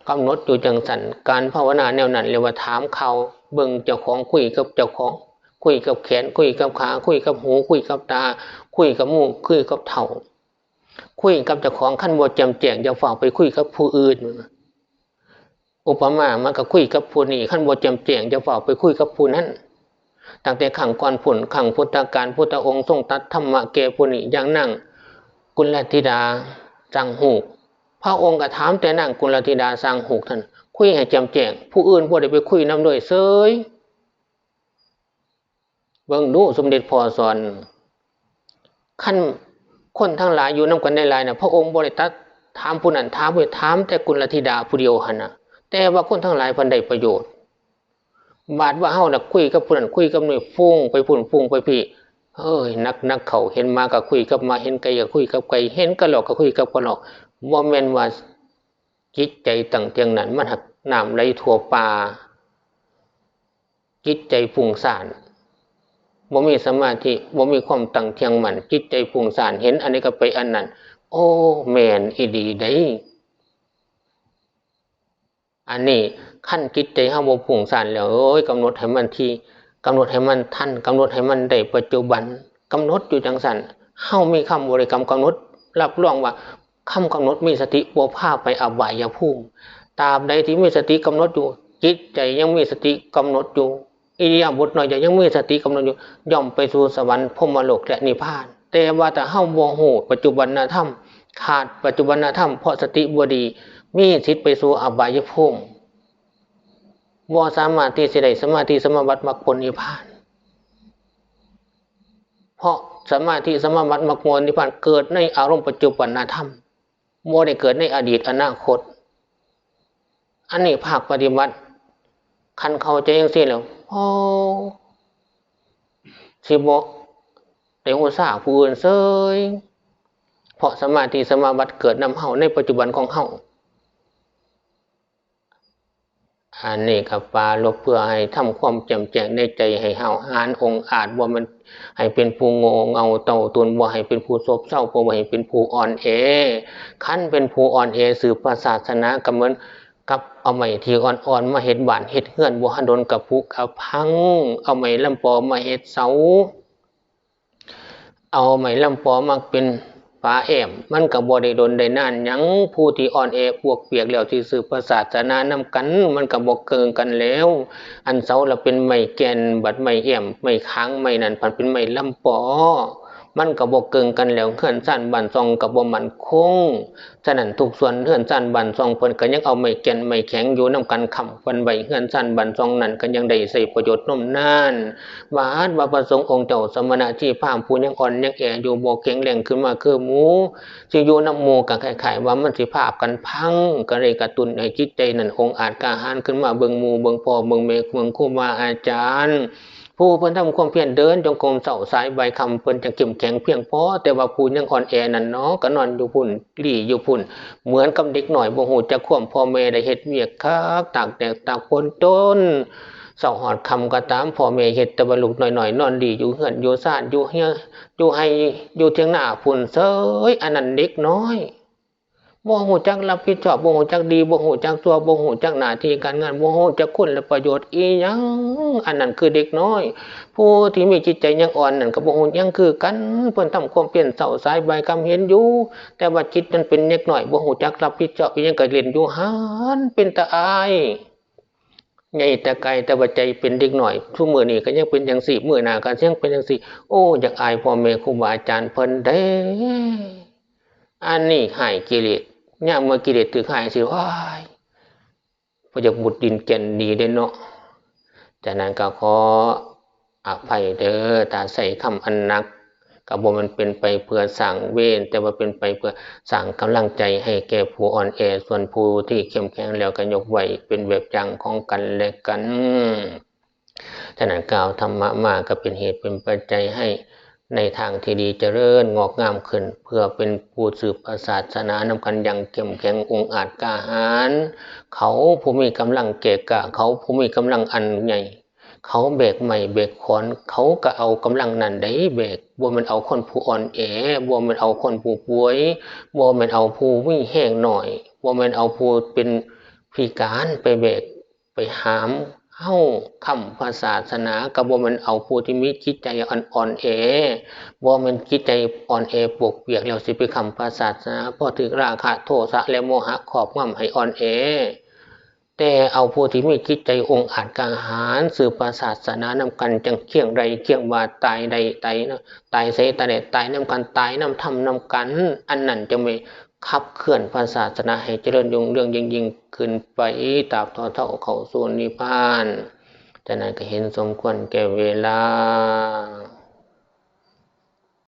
กำหนดอยู่จั่งซั้น การภาวนาแนวนั้นเรียกว่าถามข่าว เบิ่งเจ้าของ คุยกับเจ้าของ คุยกับแขน คุยกับขา คุยกับหู คุยกับตา คุยกับหมู่ คุยกับเฒ่า คุยกับเจ้าของ คันบ่แจ่มแจ้งอย่าฟ้าวไปคุยกับผู้อื่น อุปมา มันก็คุยกับผู้นี้ คันบ่แจ่มแจ้งอย่าฟ้าวไปคุยกับผู้นั้น ตั้งแต่ครั้งก่อนพุ้น ครั้งพุทธกาล พุทธองค์ทรงตรัสธรรมะแก่ผู้นี้ อย่างนางกุลธิดาซางฮูก พระองค์ก็ถามแต่นางกุลธิดาซางฮูกนั้น คุยให้แจ่มแจ้ง ผู้อื่นบ่ได้ไปคุยนำด้วยเซ้ย เบิ่งดูสมเด็จพ่อสอน คันคนทั้งหลายอยู่นำกันหลายๆ น่ะ พระองค์บ่ได้ตรัสถามผู้นั้นถามผู้นี้ ถามแต่กุลธิดาผู้เดียวหั่นน่ะ แต่ว่าคนทั้งหลายเพิ่นได้ประโยชน์ บาดว่าเฮาน่ะคุยกับผู้นั้นคุยกับนี่ ฟุ้งไปพุ้นฟุ้งไปพี้ เฮ้ย หนักๆ เข้า เห็นหมาก็คุยกับหมา เห็นไก่ก็คุยกับไก่ เห็นกะรอกก็คุยกับกะรอก บ่แม่นว่าจิตใจตั้งเที่ยงนั้น มันหากน้ำไหลทั่วป่า จิตใจฟุ้งซ่าน บ่มีสมาธิ บ่มีความตั้งเที่ยงมั่น จิตใจฟุ้งซ่าน เห็นอันนี้ก็ไปอันนั้น โอ้ แม่นอีหลีเด้ อันนี้คันจิตใจเฮาบ่ฟุ้งซ่านแล้ว โอ้ย กำหนดให้มันถี่ กำหนดให้มันทัน กำหนดให้มันได้ปัจจุบัน กำหนดอยู่จั่งซั้น เฮามีคำบริกรรมกำหนด รับรองว่าคำกำหนดมีสติบ่พาไปอบายภูมิ ตราบใดที่มีสติกำหนดอยู่ จิตใจยังมีสติกำหนดอยู่ อิริยาบถน้อยใหญ่ยังมีสติกำหนดอยู่ ย่อมไปสู่สวรรค์ พรหมโลก และนิพพาน แต่ว่าถ้าเฮาบ่ฮู้ปัจจุบันธรรม ขาดปัจจุบันธรรม เพราะสติบ่ดี มีสิทธิ์ไปสู่อบายภูมิ บ่สามารถที่สิได้สมาธิสมาบัติมรรคผลนิพพาน เพราะสมาธิสมาบัติมรรคผลนิพพานเกิดในอารมณ์ปัจจุบันธรรม บ่ได้เกิดในอดีตอนาคต อันนี้ภาคปฏิบัติ คันเข้าใจจั่งซี้แล้ว โอ้ สิบ่ได้อุตส่าห์ผู้อื่นเซ้ย เพราะสมาธิสมาบัติเกิดนำเฮาในปัจจุบันของเฮา อันนี้ก็ปรารภเพื่อให้ทำความแจ่มแจ้งในใจให้ห้าวหาญองอาจ บ่แม่นให้เป็นผู้โง่เง่าเต้าตุน บ่ให้เป็นผู้ซบเซา บ่ให้เป็นผู้อ่อนแอ คันเป็นผู้อ่อนแอสืบพระศาสนาก็เหมือนกับเอาไม้ที่อ่อนๆ มาเฮ็ดบ้านเฮ็ดเฮือน บ่ทันดนก็ผุก็พัง เอาไม้ลำปอมาเฮ็ดเสา เอาไม้ลำปอมาเป็นฝาแอ้ม มันก็บ่ได้ดนได้นานหยัง ผู้ที่อ่อนแอปวกเปียกแล้วที่สืบพระศาสนานำกัน มันก็บ่เกิ่งกันแล้ว อันเสาละเป็นไม้แก่น บัดไม้แอ้ม ไม้ค้าง ไม้นั่นพันเป็นไม้ลำปอ มันก็บ่เกิ่งกันแล้ว เฮือนซานบ้านช่องก็บ่มั่นคง ฉะนั้นทุกส่วนเฮือนซานบ้านช่องเพิ่นก็ยังเอาไม้แก่นไม้แข็งอยู่นำกันค้ำกันไว้ เฮือนซานบ้านช่องนั้นก็ยังได้ใช้ประโยชน์นมนาน บาดว่าพระสงฆ์องค์เจ้าสมณะชีพราหมณ์ผู้ยังอ่อนยังแออยู่ บ่แข็งแรงขึ้นมาคือหมู่ สิอยู่นำหมู่ก็คล้ายๆว่ามันสิพากันพัง ก็เลยกระตุ้นให้จิตใจนั้นองอาจกล้าหาญขึ้นมาเบิ่งหมู่เบิ่งพ่อเบิ่งแม่เบิ่งครูบาอาจารย์ ผู้เพิ่นทำความเพียรเดินจงกรมเช้าสายบ่ายค่ำ เพิ่นจั่งเข้มแข็งเพียงพอ แต่ว่าผู้ยังอ่อนแอนั่นเนาะ ก็นอนอยู่พุ้น ลี้อยู่พุ้น เหมือนกับเด็กน้อยบ่ฮู้จักความพ่อแม่ ได้เฮ็ดเวียกคัก ตากแดดตากฝนจนเช้าฮอดค่ำก็ตาม พ่อแม่เฮ็ดแต่ว่าลูกน้อยๆนอนลี้อยู่เฮือนอยู่ซาน อยู่เฮือนอยู่ไฮ่อยู่เถียงนาพุ้นเซย อันนั้นเด็กน้อย บ่ฮู้จักรับผิดชอบ บ่ฮู้จักดี บ่ฮู้จักชั่ว บ่ฮู้จักหน้าที่การงาน บ่ฮู้จักคุณและประโยชน์อิหยัง อันนั้นคือเด็กน้อย ผู้ที่มีจิตใจยังอ่อนนั่นก็บ่ฮู้หยังคือกัน เพิ่นทำความเพียรเช้าสายบ่ายค่ำเห็นอยู่ แต่ว่าจิตมันเป็นเด็กน้อย บ่ฮู้จักรับผิดชอบอิหยัง ก็เล่นอยู่หั้น เป็นตาอาย ใหญ่แต่ไกลแต่ว่าใจเป็นเด็กน้อย ซุมื้อนี้ก็ยังเป็นจั่งซี้ มื้อหน้าก็ยังเป็นจั่งซี้ โอ้ อยากอายพ่อแม่ครูบาอาจารย์เพิ่นเด้ อันนี้ฮ้ายกิเลส ยามเมื่อกิเลสถืกฮ้ายสิ โอ้ย บ่อยากมุดดินแก่นดีเด้เนาะ ฉะนั้นก็ขออภัยเด้อ ถ้าใช้คำอันหนัก ก็บ่แม่นเป็นไปเพื่อสร้างเวร แต่ว่าเป็นไปเพื่อสร้างกำลังใจให้แก่ผู้อ่อนแอ ส่วนผู้ที่เข้มแข็งแล้วก็ยกไว้เป็นแบบอย่างของกันและกัน ฉะนั้นกล่าวธรรมะมาก็เป็นเหตุเป็นปัจจัยให้ในทางที่ดีเจริญงอกงามขึ้น เพื่อเป็นผู้สืบพระศาสนานำกันอย่างเข้มแข็งองอาจกล้าหาญ เขาผู้มีกำลังแก่กล้า เขาผู้มีกำลังอันใหญ่ เขาแบกไม้แบกขอน เขาก็เอากำลังนั้นได้แบก บ่แม่นเอาคนผู้อ่อนแอ บ่แม่นเอาคนผู้ป่วย บ่แม่นเอาผู้มีแฮงน้อย บ่แม่นเอาผู้เป็นพิการไปแบก ไปหามเฮาค้ำพระศาสนา ก็บ่แม่นเอาผู้ที่มีจิตใจอ่อน อ่อนแอ บ่แม่นจิตใจอ่อนแอปวกเปียกแล้วสิไปค้ำพระศาสนา พอถืกราคะโทสะและโมหะครอบงำให้อ่อนแอ แต่เอาผู้ที่มีจิตใจองอาจกล้าหาญ สืบพระศาสนานำกัน จั่งเคียงไร่เคียงว่า ตายได้ตายนะ ตายไสตายได้ตายนำกัน ตายนำธรรมนำกัน อันนั้นจั่งแม่นขับเคลื่อนพระศาสนาให้เจริญรุ่งเรืองยิ่งๆขึ้นไป ตราบเท่าเฒ่าเข้าสู่นิพพาน ฉะนั้นก็เห็นสมควรแก่เวลา